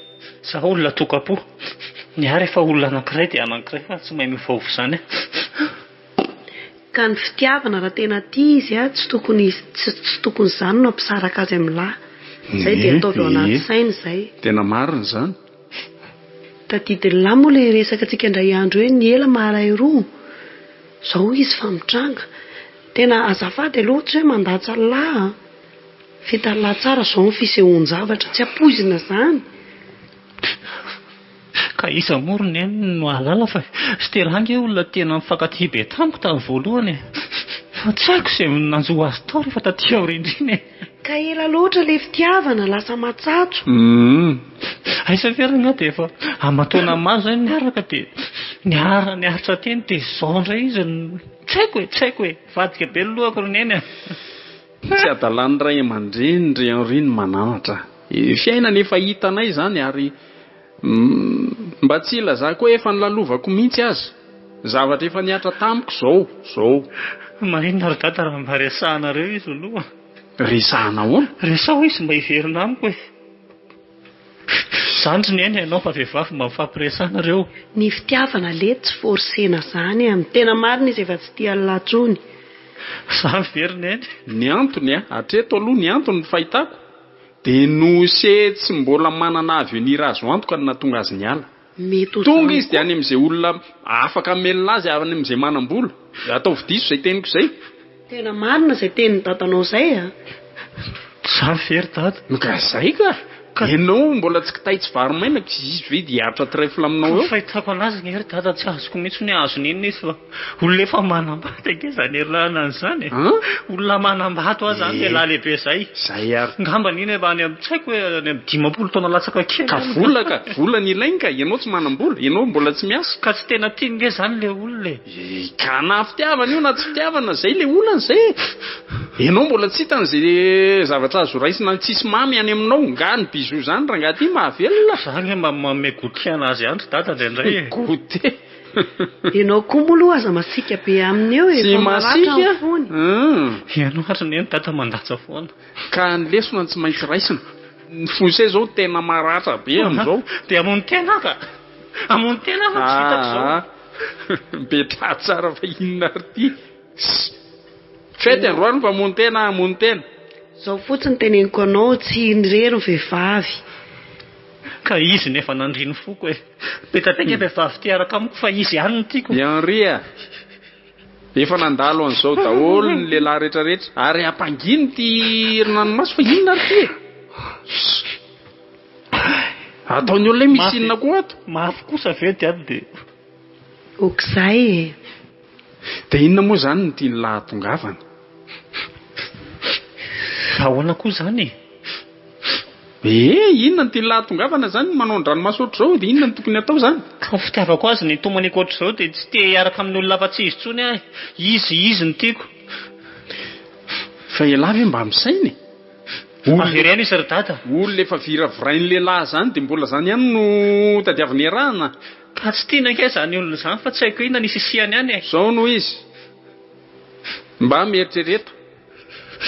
Za olona tokam-po. Ny ahy rehefa olona anankiray dia anankiray fa tsy mahay miovaova izany aho. Ka ny fitiavana raha tena tia izy a, tsy tokony tsy tokony izany no hampisaraka azy amin'lah. Izay dia ataovy ao anaty saina izay. Tena marina izany. Tadidin'lah moa ilay resaka tsika indray andro hoe ny ela maharay roa. Zao izy fa mitranga. Tena azafady aloha tsy hoe mandatsa an'lah a. Vitan'lah tsara zao ny fisehoan-javatra. Tsy ampoizina izany. Ka iza moa ry neny no hahalala fa Stella ange olona tena nifankatia be tamiko tamin'ny voalohany e! Fa tsy haiko izay nanjo azy tao rehefa taty aoriandriana e! Ka ela loatra ilay fitiavana, lasa matsatso. Humm. Aiza ve rangahy dia efa aman-taona maro izay no niaraka dia niara niaritra teny dia izao indray izy no tsy haiko e! Tsy haiko e! Mivadika be ny lohako ry neny a! Tsy adalan'ny ray aman-dreny ry Henri ny mananatra. Fiainana efa hitanay izany ary mba tsy hilazako hoe efa nolalovako mihitsy aza. Zavatra efa nihatra tamiko izao izao. Maninona ry dada raha mba resahanareo izy aloha? Resahana ahoana? Resaho izy mba hiverina amiko e! Zany ry neny ianao fa vehivavy mba mifampiresaha nareo. Ny fitiavana lety tsy forcena zany an! Tena marina izy efa tsy tia an'lah tsony. Zany ve ry neny? Ny antony a, hatreto aloha ny antony ny fahitako dia noho se tsy mbola manana avenir azo antoka no nahatonga azy niala. Mety ho Tonga zany izy dia koa. any amin'izay olona afaka hamelona azy any amin'izay manam-bola. Ataovy diso izay teniko izay. Tena marina izay tenin'i dadanao izay a! Zany ve ry dada? Ka zay ka! Ianao mbola tsy kitay tsy vary maina ka izy ve dia hiaritra trèfle aminao eo? Ny fahitako anazy nge ry dada tsy azoko mihitsy hoe azony inona izy fa olona efa manambady ange izany herinarana an'izany e! Olona manambady hoa zany lehilahy lehibe zay. Zay ary. Ngambany iny efa any amin'ny tsy haiko hoe any amin'ny 50 taona latsaka kely Ka any. vola ka! Vola no ilainy ka! Ianao tsy manam-bola, ianao mbola tsy miasa. Ka tsy tena tiany nge zany le olona e! Ka na fitiavana io na tsy fitiavana, zay le olana zay e! Ianao mbola tsy hitany ze zavatra azo raisina tsisy mamy any aminao, nga ny bisous zany rangahy ty mahavelona? Za nge mba manome goûter anazy ihany ry dada indraindray e! Goûter? Ianao koa moa aloha aza masiaka be aminy eo e, Tsy fa maratra ny masiaka? fony. Hum. Ianao ary neny dada mandatsa foana. Ka ny lesona tsy maintsy raisina. Ny fonsé zao tena maratra be amizao. Dia hamono tena aho ka! Hamono tena aho fa tsy vitako izao. Aa mipetraha tsara fa inona ary ity? Fety androany fa hamono tena hamono tena. Zao fotsiny teneniko anao tsy irery ny vehivavy. Ka izy no efa nandria ny foko e. Be dia be nge vehivavy te hiaraka amiko fa izy ihany no tiako. I Henri a! Efa nandalo an'izao daholo ny lehilahy rehetra rehetra ary ampangino ity rnanomaso fa inona ary ity e? Ataon'ny olona hoe misy inona koa ato? Mafy kosa ve ty ato dia. Ok'izay e! Dia inona moa izany no tian'i lahy hatongavana? Ahoana koa izany e? Ee, inona no tian'i lahy hatongavana izany manao an-dranomaso ohatr'izao? Dia inona no tokony hatao izany? Ka ny fitiavako azy no itomaniko ohatr'izao dia tsy te hiaraka amin'ny olona afa-tsy izy intsony aho e! Izy, izy no tiako. Fa ialahy ve mba misaina e? Avereno izy ry dada. Olona efa viravirain'ny lehilahy izany dia mbola izany ihany no tadiavina iarahana? Ka tsy tiana ange izany olona izany fa tsy haiko inona ny isisihany any e! Izao no izy. Mba mieritrereta.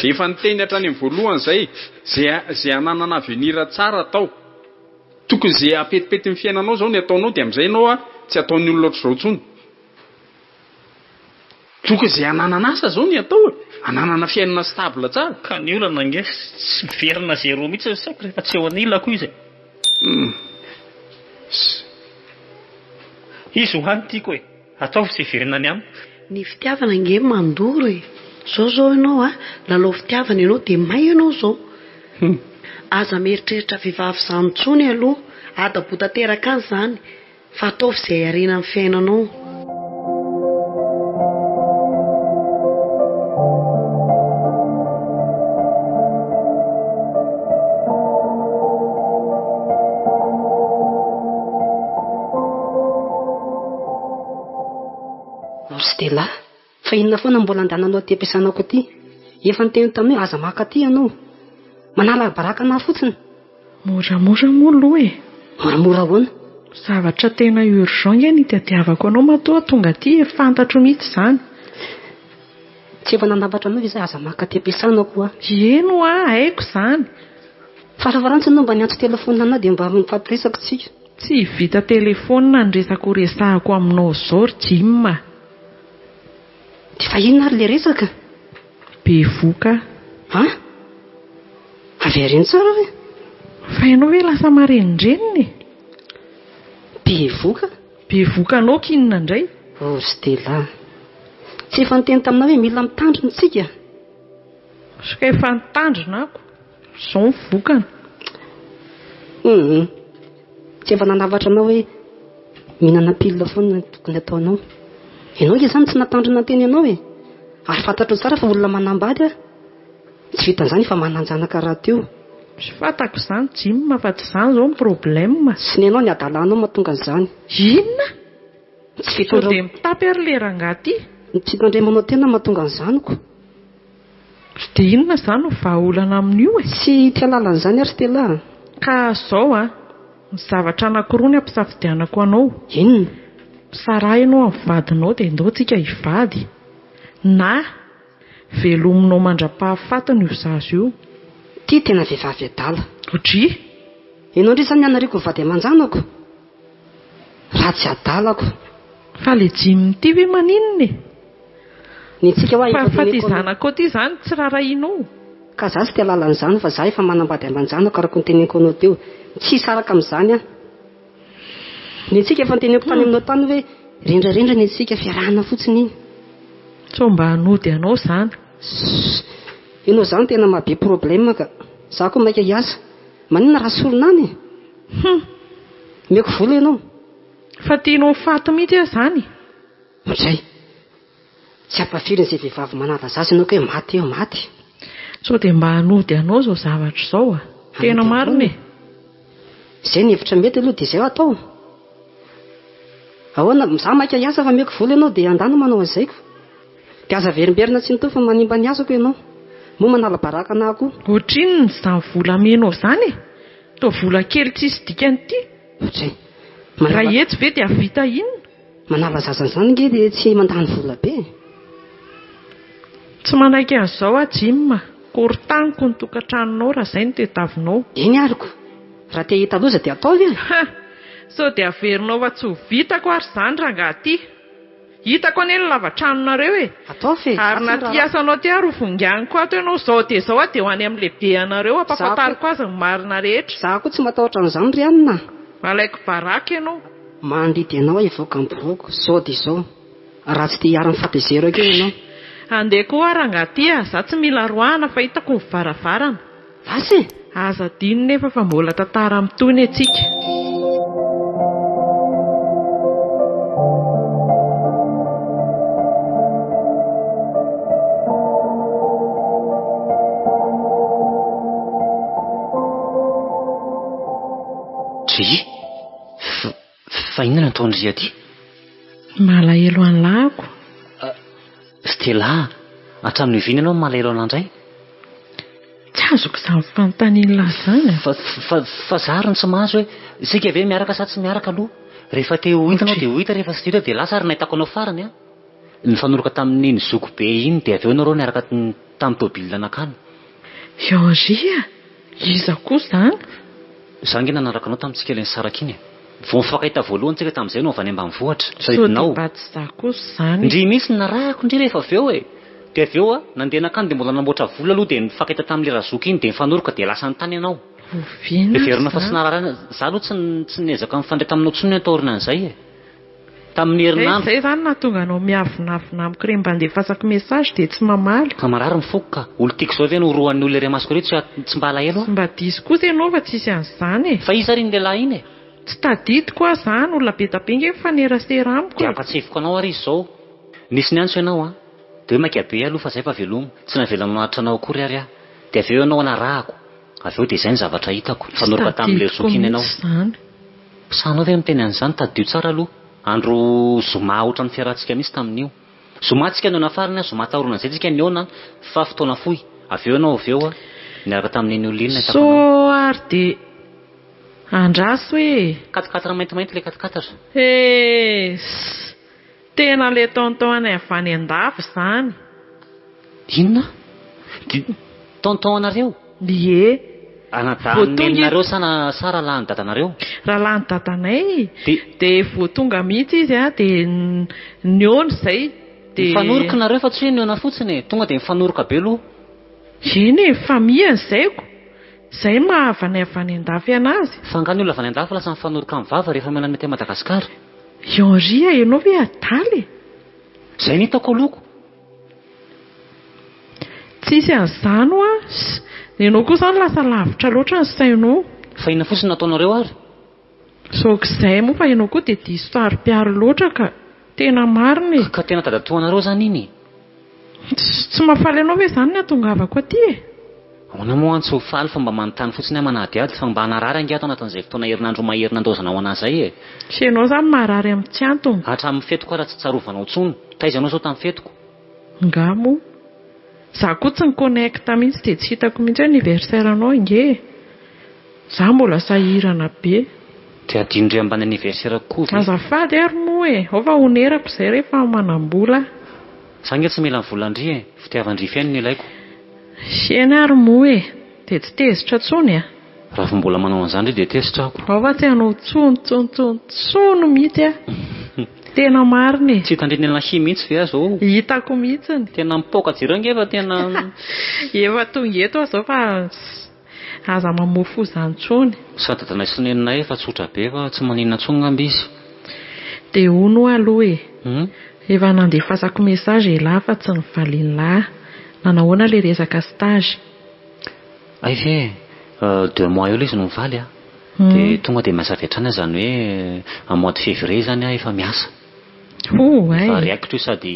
Efa niteny hatrany amin'ny voalohany izay, izay izay hananana avenir tsara atao. Tokony izay hahapetipety ny fiainanao izao ny ataonao dia amin'izay ianao tsy ataon'ny olona ohatr'izao intsony. Tokony izay hananana asa izao ny atao e! Hananana fiainana stable tsara. Ka ny olana ange tsy miverina zéro mihitsy ny saiko rehefa tsy eo anilako izy e! Izy ho any tiako e! Ataovy izay hiverenany amiko. Ny fitiavana ange mandoro e! Zao zao ianao a, lalao fitiavana ianao dia may ianao zao. Aza mieritreritra vehivavy izany intsony aloha, adabo tanteraka any izany. Fa ataovy izay harena ny fiainanao. Ry Stella, fa inona foana mbola andananao aty am-piasanako aty? Efa niteny taminao hoe aza maka aty ianao. Manala baraka anah fotsiny. Moramora moa aloha e! Moramora ahoana? Zavatra tena urgent nge ny itadiavako anao matoa tonga aty e, fantatro mihitsy izany. Tsy efa nanambatra anao ve za aza maka aty am-piasana koa? Eny hoa, haiko izany. Farafarantsy ianao mba niantso telephone anah dia mba mifampiresaka tsika. Tsy vita telephone ny resaka ho resahako aminao izao ry Jim a! Dia fa inona ary ilay resaka? Bevoka aho. An? Avereno tsara ve? Fa ianao ve lasa marenindrenina e? Bevoka? Bevoka anao k'inona indray? Oh ry Stella a! Tsy efa niteny taminao hoe mila mitandrina isika? Soka efa nitandrina ako. Izao ny vokany. Hum. Tsy efa nanafatra anao hoe mihinana pilule foana no tokony ataonao. Ianao ange izany tsy natandrina niteny anao e. Ary fantatrao tsara fa olona manambady aho. Tsy vitan'izany efa manan-janaka rahateo. Tsy fantako izany Jim fa tsy izany izao ny problème. Tsy ny anao ny hadalanao mahatonga an'izany. Inona? Ny tsy Sao fitondra. dia mitapy ary le rangahy ty? Ny tsy fitandremanao tena mahatonga an'izany ko. Dia inona izany no vahaolana amin'io e? Tsy tia lalana izany ary Stella a! Ka zao an, ny zavatra anankiroa ny ampisafidianako anao. Inona? Misaraha ianao amin'ny vadinao dia ndao tsika hivady. Na, velominao mandra-pahafatiny io zaza io. Ty tena vehivavy adala. Dry! Ianao ndry izany ny anariako ny vady aman-janako? Raha tsy adalako. Fa le Jim ity ve maninona e? Ny antsika hoa Fa efa fa ty teneniko anao. zanakao ty zany tsy rarahianao. Ka za tsy te halala an'izany fa za efa manambady aman-janako araka ny teneniko anao teo. Tsy hisaraka amin'izany aho. Ny antsika efa noteneniko tany aminao tany hoe rendrarendra ny antsika, fiarahana fotsiny iny. Sao mba hanody anao zany. Ssss. Ianao zany tena maha be problème ka. Za koa maika hiasa. Maninona raha sorona any e? Hum. Omeko vola ianao. Fa tianao ho faty mihitsy aho zany. Ohatray. Tsy ampafirin'izay vehivavy manala zaza ianao ka hoe maty eo, maty. Sao dia mba hanody anao izao zavatra izao a. Tena Hanody marina ahoana? e. Izay ny hevitra mety aloha dia izay atao. Ahoana, za maika hiasa fa omeko vola ianao dia andana manao an'izay ko. Dia aza averimberina tsy mitohy fa manimba ny asako ianao. Moa manala baraka anah koa. Ohatrinona izany vola amenao izany e? Toa vola kely tsisy dikany ity. Ohatray. Raha Manala. hetsy ve dia hahavita inona? Manala zaza an'izany ange dia tsy mandany vola be e. Tsy manaiky an'izao aho Jim a. Korontaniko ny tokantranonao raha izay no tediavinao. Eny ary ko. Raha te hahita loza dia ataovy e. Ha! Sao dia averinao fa tsy ho vitako ary izany rangahy ity. Hitako anie ny lava-tranonareo e! Ataovy e! Ary na ty asanao ty ary ho vonganiko ato ianao izao dia izao aho dia ho any amin'ny lehibe anareo hampafantariko azy ny marina rehetra. Za koa tsy matahotra an'izany ry anona a! Alaiko baraka ianao. Mandidy anao aho hivoaka ny biraoko, zao dia izao. Raha tsy te hiharan'ny fahatezerako eo ianao. Andeha koa aho rangahy ty a! Za tsy mila roahana fa hitako ny varavarana. Lasa e! Aza adino nefa fa mbola tantara mitohy ny antsika. Dry! Fa inona no ataon-dry aty? Malahelo an'lah ako. Stella a! Hatramin'ny oviana ianao no malahelo an'lah indray? Tsy azoko izany fanontanian'lah izany a! Fa, fa, fa za ary no tsy mahazo hoe, isika ve miaraka sa tsy miaraka aloha? Rehefa te ho hita anao dia ho hita, rehefa tsy te ho hita dia lasa ary nahitako anao farany a! Nifanoroka tamin'iny zoky be iny dia avy eo nareo niaraka tamin'ny tôbila nankany. I Henri a! Iza koa izany? Za ange nanaraka anao tamintsika ilay nisaraka iny e! Vao nifankahita voalohany tsika tamin'izay no avy any ambanivohitra. Sao dia mba tsy za kosa izany e! Ndry mihitsy no narahako ndry rehefa avy eo e! Dia avy eo a, nandeha nankany dia mbola nanamboatra vola aloha dia nifankahita tamin'ilay razoky iny dia nifanoroka dia lasa nitany ianao. Oviana Heverina fa tsy izany? narary aina, za aloha tsy tsy niezaka nifandray taminao intsony aho taorian'izay e! Tamin'ny herinandro. Izay izany nahatonga anao miavonavona amiko ireny mba andefasako message dia tsy mamaly. Ka marary ny foko ka. Olo tiako izao ve no orohan'ny olona ery amasoko ireo tsy tsy mba alahelo aho. Tsy mba diso kosa ianao fa tsisy an'izany e. Fa iza ary iny lehilahy iny e? Tsy tadidiko aho izany, olona be da be nge mifanerasera amiko Dia e. ampatsefiko anao ary izy izao. Nisy niantso ianao an. Dia hoe maika be aloha fa zay fa veloma. Tsy navelanao naharitra anao akory ary aho. Dia avy eo ianao narahako. Avy eo dia izay ny zavatra hitako. Tsy Nifanoroka tamin'ilay tadidiko zoky iny ianao. mihitsy izany. Sahinao ve miteny an'izany? Tadidio tsara aloha. Andro zoma ohatran'ny fiarahantsika mihitsy tamin'io. Zoma tsika nihaona farany an, zoma taorinan'izay tsika nihaona fa fotoana fohy. Avy eo ianao avy eo an, niaraka tamin'iny olona iny nahitako So anao. ary dia andraso e! Quatre-quatre maintimainty ilay quatre-quatre. Hees! Tena le tonton anay avy any andafy zany. Inona? Dia tonton anareo? Ie. Anadahin'i neninareo sa na sa rahalahin'i dadanareo? Rahalahin'i dadanay. Dia. Dia vao tonga mihitsy izy an, dia nihaona izay. Dia. Nifanoroka nareo fa tsy hoe nihaona fotsiny e! Tonga dia nifanoroka be aloha. Eny e, famille izay ko. Izay maha havanay avy any andafy anazy. Fa angaha ny olona avy any andafy lasa mifanoroka amin'ny vava rehefa mihaona ny aty Madagasikara? I Henri a, ianao ve adala e? Izay no hitako aloha ko. Tsisy an'izany hoa. Ianao koa izany lasa lavitra loatra ny sainao. Fa inona fotsiny no nataonareo ary? Saoka izay moa fa ianao koa dia diso saro-piaro loatra ka. Tena marina e. Ka tena dadatoanareo izany iny e? Tsy mahafaly anao ve izany ny hatongavako aty e? Ahoana moa an tsy ho faly fa mba manontany fotsiny aho manadihady fa mba narary ange ato anatin'izay fotoana herinandro mahery nandaozanao anah zay e! Tsy ianao izany marary amin'ny tsy antony. Hatramin'ny fetiko ara tsy tsarovanao intsony. Taiza ianao izao tamin'ny fetiko? Nga moa? Za koa tsy ni-connecte mihitsy dia tsy hitako mihitsy hoe anniversaire anao ange e! Za mbola sahirana be. Dia adinondry ambany anniversaire koa ve? Azafady ary moa e! Ao fa honerako izay rehefa manam-bola aho. Za nge tsy mila ny volan-dry e! Fitiavan-dry feno no ilaiko. Eny ary moa e! Dia tsy tezitra tsony a! Raha vao mbola manao an'izany ry dia tezitra aho ko. Ao fa tsy hanao tsony tsony tsony tsony mihitsy aho. Tena marina e! Tsy hitandrina an'ilay mihitsy ve aho zao? Hitako mihitsiny. Tena mipoaka jereo ange fa tena. Efa tonga eto aho zao fa aza mamoa foza intsony. Sady dadanay sy neninay efa tsotra be fa tsy maninona intsony ngamba izy. Dia hono hoa aloha e! Efa nandefasako message elah fa tsy nivalian'lah. Nanahoana le resaka stage? Hay ve e! Deux mois eo ilay izy no mivaly a! Dia tonga dia miasa avy hatrany aho izany hoe en mois de février izany aho efa miasa. Ho hay! Efa raikitra io sady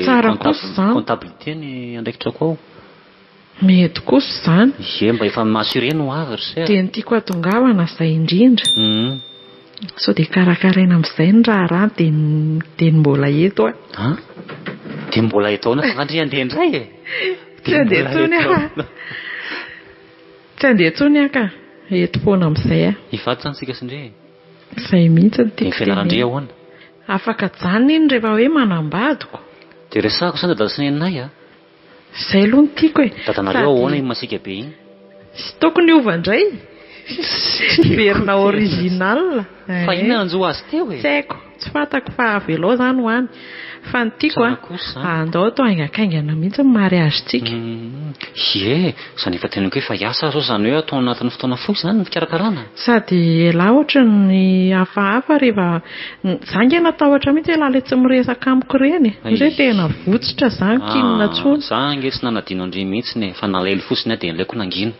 Tsara kosa izany. comptabilité ny andraikitrako ao. Mety kosa izany. Ie, mba efa mi-assurer ny ho avy ry sera. Dia ny tiako hatongavana izay indrindra. Sao dia karakaraina amin'izay ny raharaha dia dia ny mbola eto aho. An? Dia mbola eto ahoana fa nga ndry handeha indray e? Tsy handeha intsony aho. Tsy handeha intsony aho ka. Eto foana amin'izay aho. Hivady izany isika sy ndry e? Izay mihitsy no Dia ny tiako fianaran-dry tenenina. ahoana? Afaka ajanona iny rehefa hoe manambadiko. Dia resahako izany dada sy neninay a! Izay aloha no tiako e. Dadanareo ahoana iny masiaka be iny? Tsy tokony hiova indray. Hiverina original. Fa inona nanjo azy teo e? Tsy haiko, tsy fantako fa avelao izany ho any. Fa ny tiako Tsara a, kosa izany. andao atao haingankaingana mihitsy ny mariazintsika. Ie, izany efa teneniko hoe efa hiasa aho izao, izany hoe atao anatin'ny fotoana fohy izany ny fikarakarana. Sady elah ohatran'ny hafahafa rehefa, za ange natahotra mihitsy elah le tsy miresaka amiko ireny e, ndre tena votsotra za nkinina tsony. Za ange tsy nanadino an-dry mihitsiny e, fa nalahelo fotsiny aho dia nalaiko nangina.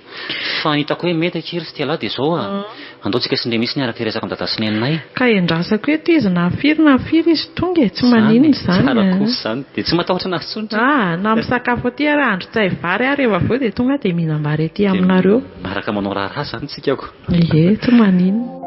Fa ny hitako hoe mety akia ry Stella dia izao a, andao tsika sy ndry mihitsy niaraka hiresaka amin'i dada sy neninay. Ka endrasako eto izy na firy na firy izy tonga e, tsy maninona izany Tsara a. kosa izany, dia tsy matahotra anazy intsony ndry. Ah, na misakafo aty ary andro tsy hay vary ary rehefa avy eo dia tonga dia mihinam-bary aty aminareo. Miaraka manao raharaha izany tsika ko. Ie, tsy maninona.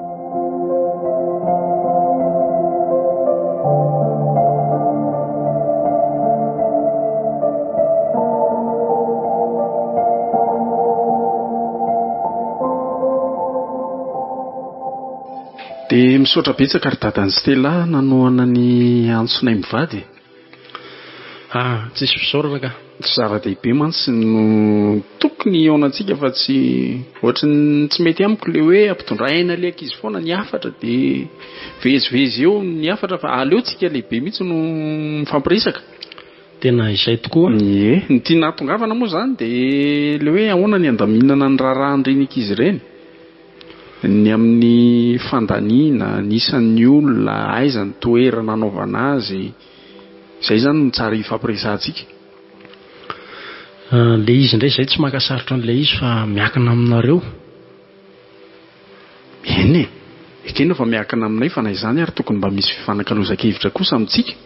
Dia misaotra betsaka ry dadan'i Stella nanohana ny antsonay mivady e. Ah, tsisy fisaorana ka. Tsy zava-dehibe mantsy no tokony hihaonantsika fa tsy ohatry ny tsy mety amiko le hoe ampitondraina le ankizy foana ny hafatra dia vezivezy eo ny hafatra fa aleo tsika lehibe mihitsy no mifampiresaka. Tena izay tokoa. Ie, ny tiana hahatongavana moa izany dia le hoe ahoana ny handaminana ny raharahan'ireny ankizy ireny. Ny amin'ny fandaniana, ny isan'ny olona, aiza ny toerana hanaovana azy. Izay izany no tsara hifampiresahantsika. Ilay izy indray izay tsy maka sarotra an'ilay izy fa miankina aminareo. Eny e! Ekena fa miankina aminay fa na izany ary tokony mba misy fifanakalozan-kevitra kosa amintsika.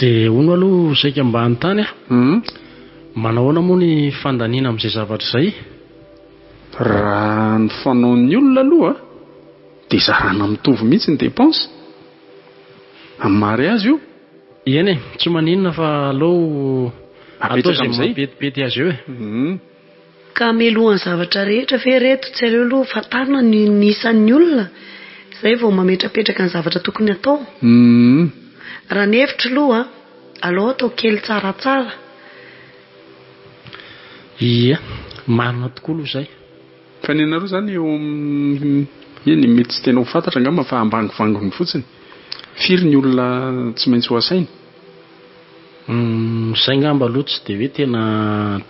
Dia hono aloha saika mba hanontany aho. Manao ahoana moa ny fandaniana amin'izay zavatra izay? Raha ny fanaon'ny olona aloha dia zarana mitovy mihitsy ny dépense. Amin'ny mariazy io. Eny e, tsy maninona fa aleo atao Apetraka izay amin'izay. mampetipety azy eo e. Ka melohan'ny zavatra rehetra ve reto tsy aleo aloha fantarina ny ny isan'ny olona zay vao mametrapetraka ny zavatra tokony atao? Raha ny hevitro aloha aleo atao kely tsaratsara. Ia, marina tokoa aloha izay. Fa ny anareo izany eo amin'ny, eny mety tsy tena ho fantatra angamba fa ambangovangony fotsiny. Firy ny olona tsy maintsy ho asaina? Humm, izay angamba aloha tsy dia hoe tena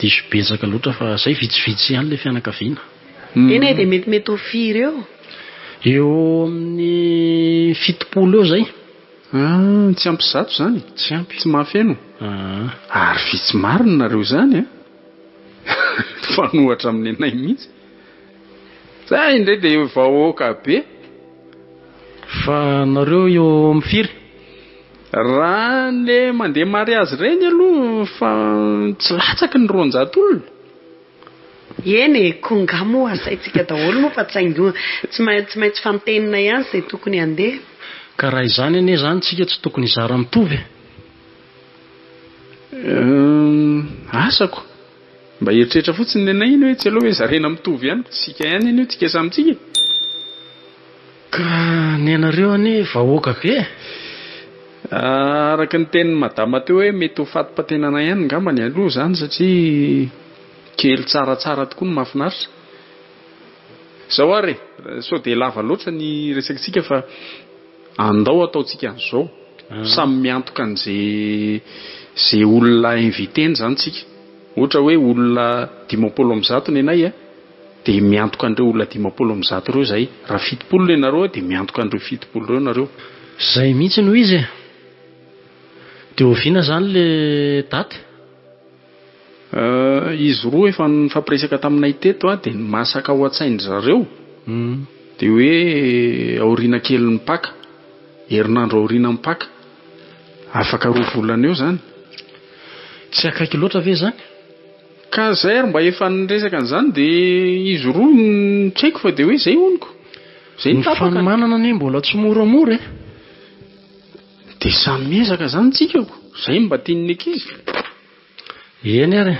diso betsaka loatra fa izay vitsivitsy ihany ilay fianakaviana. Eny e, dia metimety ho firy eo? Eo amin'ny 70 eo izay. Ah, tsy ampy 100 izany? Tsy ampy. Tsy mahafeno? Ah. Ary vitsy marina nareo izany an! Mifanohitra amin'ny anay mihitsy. Zay indray dia vahoaka be. Fa nareo eo amin'ny firy? Raha le mandeha mariazy ireny aloha fa tsy latsaky ny 200 olona. Eny e, ko nga moa asaintsika daholo moa fa tsaingo tsy maintsy maintsy fantenina ihany izay tokony handeha. Ka raha izany anie izany tsika tsy tokony hizara mitovy e. Humm asako. Mba eritreritra fotsiny nenay iny hoe tsy aleo ve zarena mitovy ihany fa tsika ihany anie io tsika samy tsika e. Ka ny anareo anie vahoaka be e. Araka ny tenin'i madama teo hoe mety ho fatipatenana ihany ngambany aloha izany satria kely tsaratsara tokoa no mahafinaritra. Izao ary e, sao dia lava loatra ny resakitsika fa Andao ataontsika an'izao, samy miantoka an'ze ze olona inviter-ny zany tsika. Ohatra hoe olona 150 nenay a, dia miantoka an'ireo olona 150 ireo zahay. Raha 70 nenareo a, dia miantoka an'ireo 70 ireo nareo. Zay mihitsy no izy e! Dia oviana zany le daty? Izy roa efa nifampiresaka taminay teto dia ny masaka ao an-tsain-dry zareo dia hoe aoriana kelin'ny Paka, herinandro aorianan'ny Paka, afaka roa volana eo izany. Tsy akaiky loatra ve izany? Ka izay ary mba efa niresaka an'izany dia izy roa tsy haiko fa dia hoe izay honoko. Izay Ny no tapaka. fanomanana anie mbola tsy moramora e! Dia samy miezaka izany tsika ko! Izay no mba tian'ny ankizy. Eny ary e!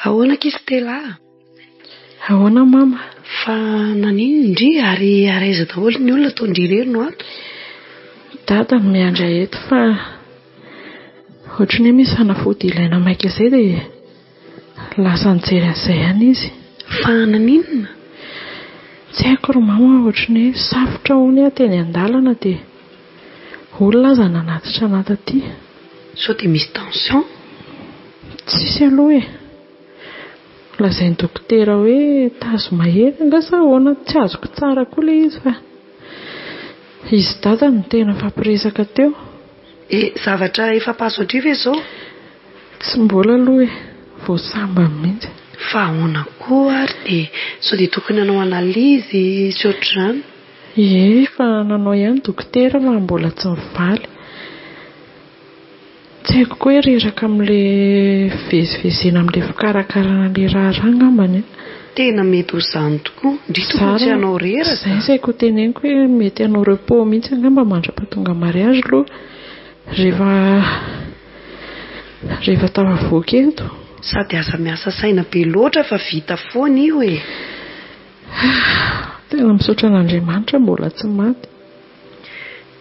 Ahoana akia Stella a? Ahoana mama? Fa naninona ndry ary ary aiza daholo ny olona toa ndry irery no ato? Dada no miandry ahy eto fa ohatran'ny hoe misy fanafody ilaina maika izay dia lasa nijery an'izay ihany izy. Fa naninona? Tsy haiko ry mama ohatran'ny hoe safotra hono aho teny an-dalana dia olona aza nanatitra anà taty. Sao dia misy tension? Tsisy aloha e. Lazain'ny dokotera hoe tazo mahery angaha sa ahoana? Tsy azoko tsara koa ilay izy fa izy dada no tena nifampiresaka teo. E, zavatra efa mpahazo an-dry ve izao? Tsy mbola aloha e, vao sambany mihitsy. Fa ahoana koa ary dia sao dia tokony hanao analyse sy ohatr'izany? Ie, efa nanao ihany dokotera fa mbola tsy nivaly. Tsy haiko koa hoe reraka amin'ilay fivezivezena amin'ilay fikarakarana an'ilay raharaha angambany an. Tena mety ho izany tokoa. Ndry tokony tsy hanao reraka. Izay saika ho teneniko hoe mety hanao repos mihitsy angamba mandra-pahatonga mariage aloha rehefa rehefa tafavoaka eto. Sady aza miasa saina be loatra fa vita foana io e. Tena misaotra an'Andriamanitra mbola tsy maty.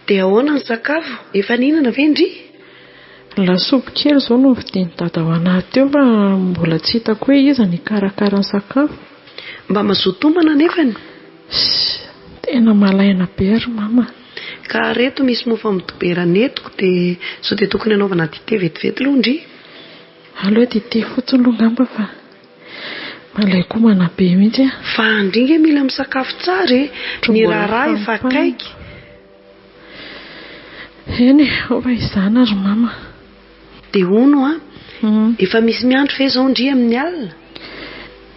Dia ahoana ny sakafo? Efa nihinana ve ndry? Lasopy kely izao no novidian'i Dada ho anà teo fa mbola tsy hitako hoe iza no hikarakara ny sakafo. Mba mazoto homana anefany? Ssy, tena malaina be ry mama a. Ka reto misy mofo amin'ny dobera nentiko dia sao dia tokony hanaovana dite vetivety aloha ndry? Aleo dite fotsiny aloha angamba fa malain-komana be mihitsy aho. Fa ndry nge mila misakafo tsara e! Ny raharaha efa akaiky. Eny e, ao fa izany ary mama. Dia hono an, efa misy miandry ve izao ndry amin'ny alina?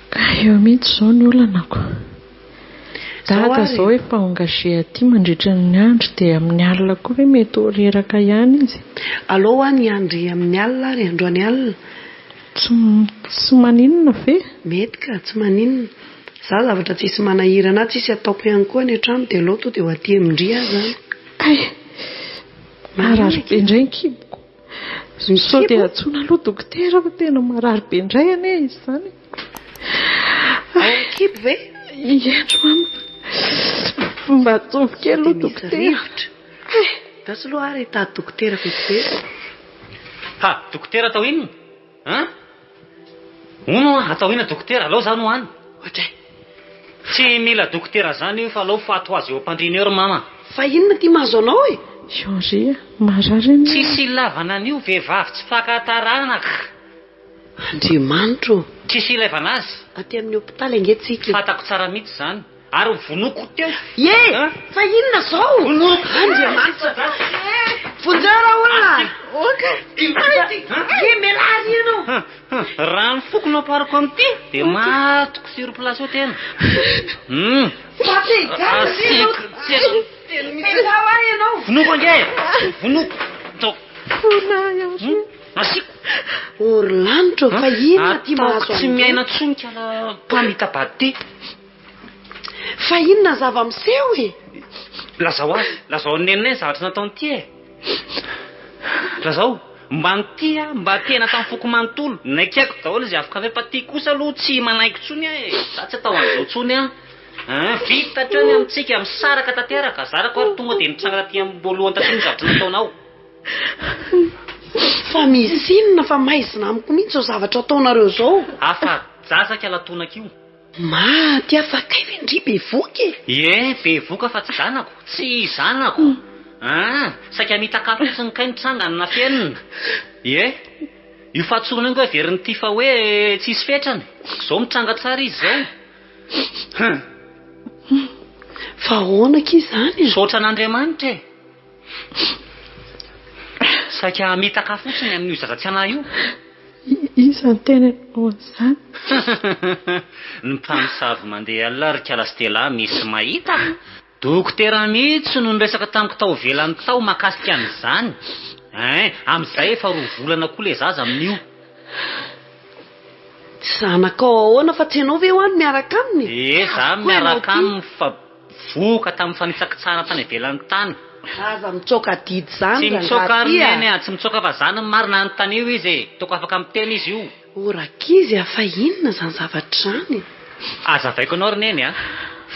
Ka eo mihitsy izao ny olanako. Dada izao efa engagé aty mandritra ny andro dia amin'ny alina koa ve mety ho reraka ihany izy? Alao hoa ny hiandry amin'ny alina ary androany alina. Tsy tsy maninona ve? Mety ka, tsy maninona. Za zavatra tsisy manahirana ahy tsisy ataoko ihany koa any an-trano dia alao to dia ho aty amin-dry aho zany. Hay! Marary be indray ny kiboko. Sao dia antsoina aloha dokotera fa tena marary be indray anie izy izany e. Ao amin'ny kibo ve? Eny mama. Mba ataovy kely aloha dokotera. Rivotra. Andraso aloha ary hitady dokotera vetivety. Ha, dokotera atao inona? An? Hono hoa, atao inona dokotera? Alao zany ho any. Ohatray. Tsy mila dokotera zany io fa alao faty ho azy eo am-pandriana eo ry mama. Fa inona ity mahazo anao e? Henri a, marary anie. Tsisy ilavana an'io vehivavy tsy faka taranaka. Andriamanitra ô! Tsisy ilaivana azy. Aty amin'ny hopitaly ange tsika e. Fantako tsara mihitsy izany. Ary ho vonoiko teo. Ye! Fa inona izao? Vonoiko. Andriamanitra! Vonjeo ra olona! Ye, mialà ary ianao! Raha ny foko no ampariko amin'ity dia matiko sur place eo tena. Hum. Fa te higadra ve ianao? Asiko tena. Petraho ahy ianao! Vonoiko ange e! Vonoiko. Atao. Vonoy ary. Asiko. O ry lanitra ô, fa inona ity mahazo Ataoko tsy an'ireny? miaina intsony kala mpamita-bady ity. Fa inona ny zava-miseho e? Lazao azy, lazao an'i neninay ny zavatra nataon'ity e. Lazao, mba nitia, mba tena tamin'ny foko manontolo. Naikeko daholo izay afaka avy fa ty kosa aloha tsy manaiky intsony aho e. Za tsy atao an'izao intsony aho. Hein, vita hatreo ny amintsika, misaraka tanteraka. Zarako ary tonga dia nitranga taty am-boalohany taty ny zavatra nataonao. Fa misy inona fa maizina amiko mihitsy izao zavatra ataonareo izao. Afa-jaza kala tonaka io. Maty aho fa kay ve ndry bevoka e? Ie, bevoka fa tsy zanako, tsy zanako an! Saika mitaka fotsiny kay ny tranga no nafenina. Ie, io fahatsorana io nga heverin'ity fa hoe tsisy fetrany, zao mitranga tsara izy zao. Hum. Fa ahoana akia izany e? Misaotra an'Andriamanitra e! Saika hamitaka fotsiny amin'io zaza tsy anah io. Iza no tena nanao an'izany? Ny mpamosavy mandeha alina ry kala Stella misy mahita. Dokotera mihitsy no niresaka tamiko tao ivelany tao mahakasika an'izany. Ein, amin'izay efa roa volana koa ilay zaza amin'io. Tsy zanakao ahoana fa tsy ianao ve hoa no miaraka aminy? Ie, za miaraka aminy fa Vohoka tamin'ny fanitsakitsahana tany ivelany tany. Aza mitsoaka adidy izany Tsy mitsoaka rangahy ary ty a! neny a! Tsy mitsoaka fa zany ny marina anontanio izy e! Toko afaka miteny izy io. O rankizy a! Fa inona izany zavatra izany? Azavaiko anao ry neny a!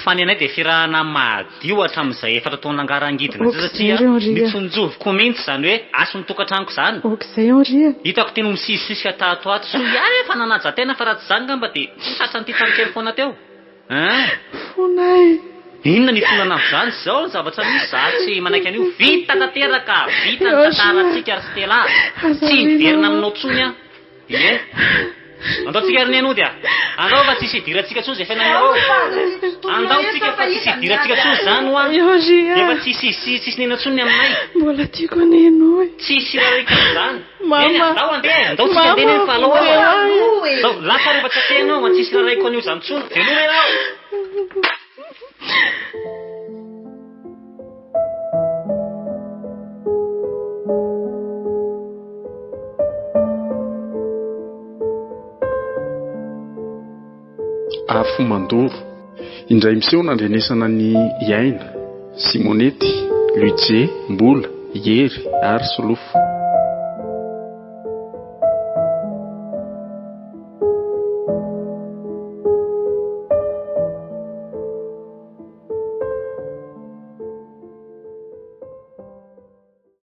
Fa ny anay dia fiarahana madio hatramin'izay efatra taona angarangidina izay satria Ok'izay ry Henri a. nitsonjoviko mihitsy izany hoe hasin'ny tokantranoko izany. Ok'izay Henri a. Hitako tena ho misisisika tato ato. Soa ihany aho fa nanaja tena fa raha tsy izany angamba dia tratran'ity tranokely foana teo. Hein? Fona e. Inona ny hifonana amin'izany? Izao ny zavatra misy, za tsy manaiky an'io. Vita tanteraka, vita ny tantarantsika ry Stella. Tsy hiverina aminao intsony aho. Ie. Andao tsika ry Neny hody a. Andao fa tsisy hidirantsika intsony izay fiainanao ao. Andao tsika fa tsisy hidirantsika intsony izany hoa. Efa tsisy tsisy nena intsony ny aminay. Mbola tiako anie ianao e. Tsisy irarahiko an'izany. Mama. Neny andao andeha e. Andao tsika andeha Neny fa alao aho. Andao, lasa rehefa tsy aty ianao, tsisy irarahiko an'io izany intsony. Veloma ianao. Afo mandoro. Indray miseho nandrenesana ny Aina, Simonety, Ludje, Mbola, Hery ary Solofo.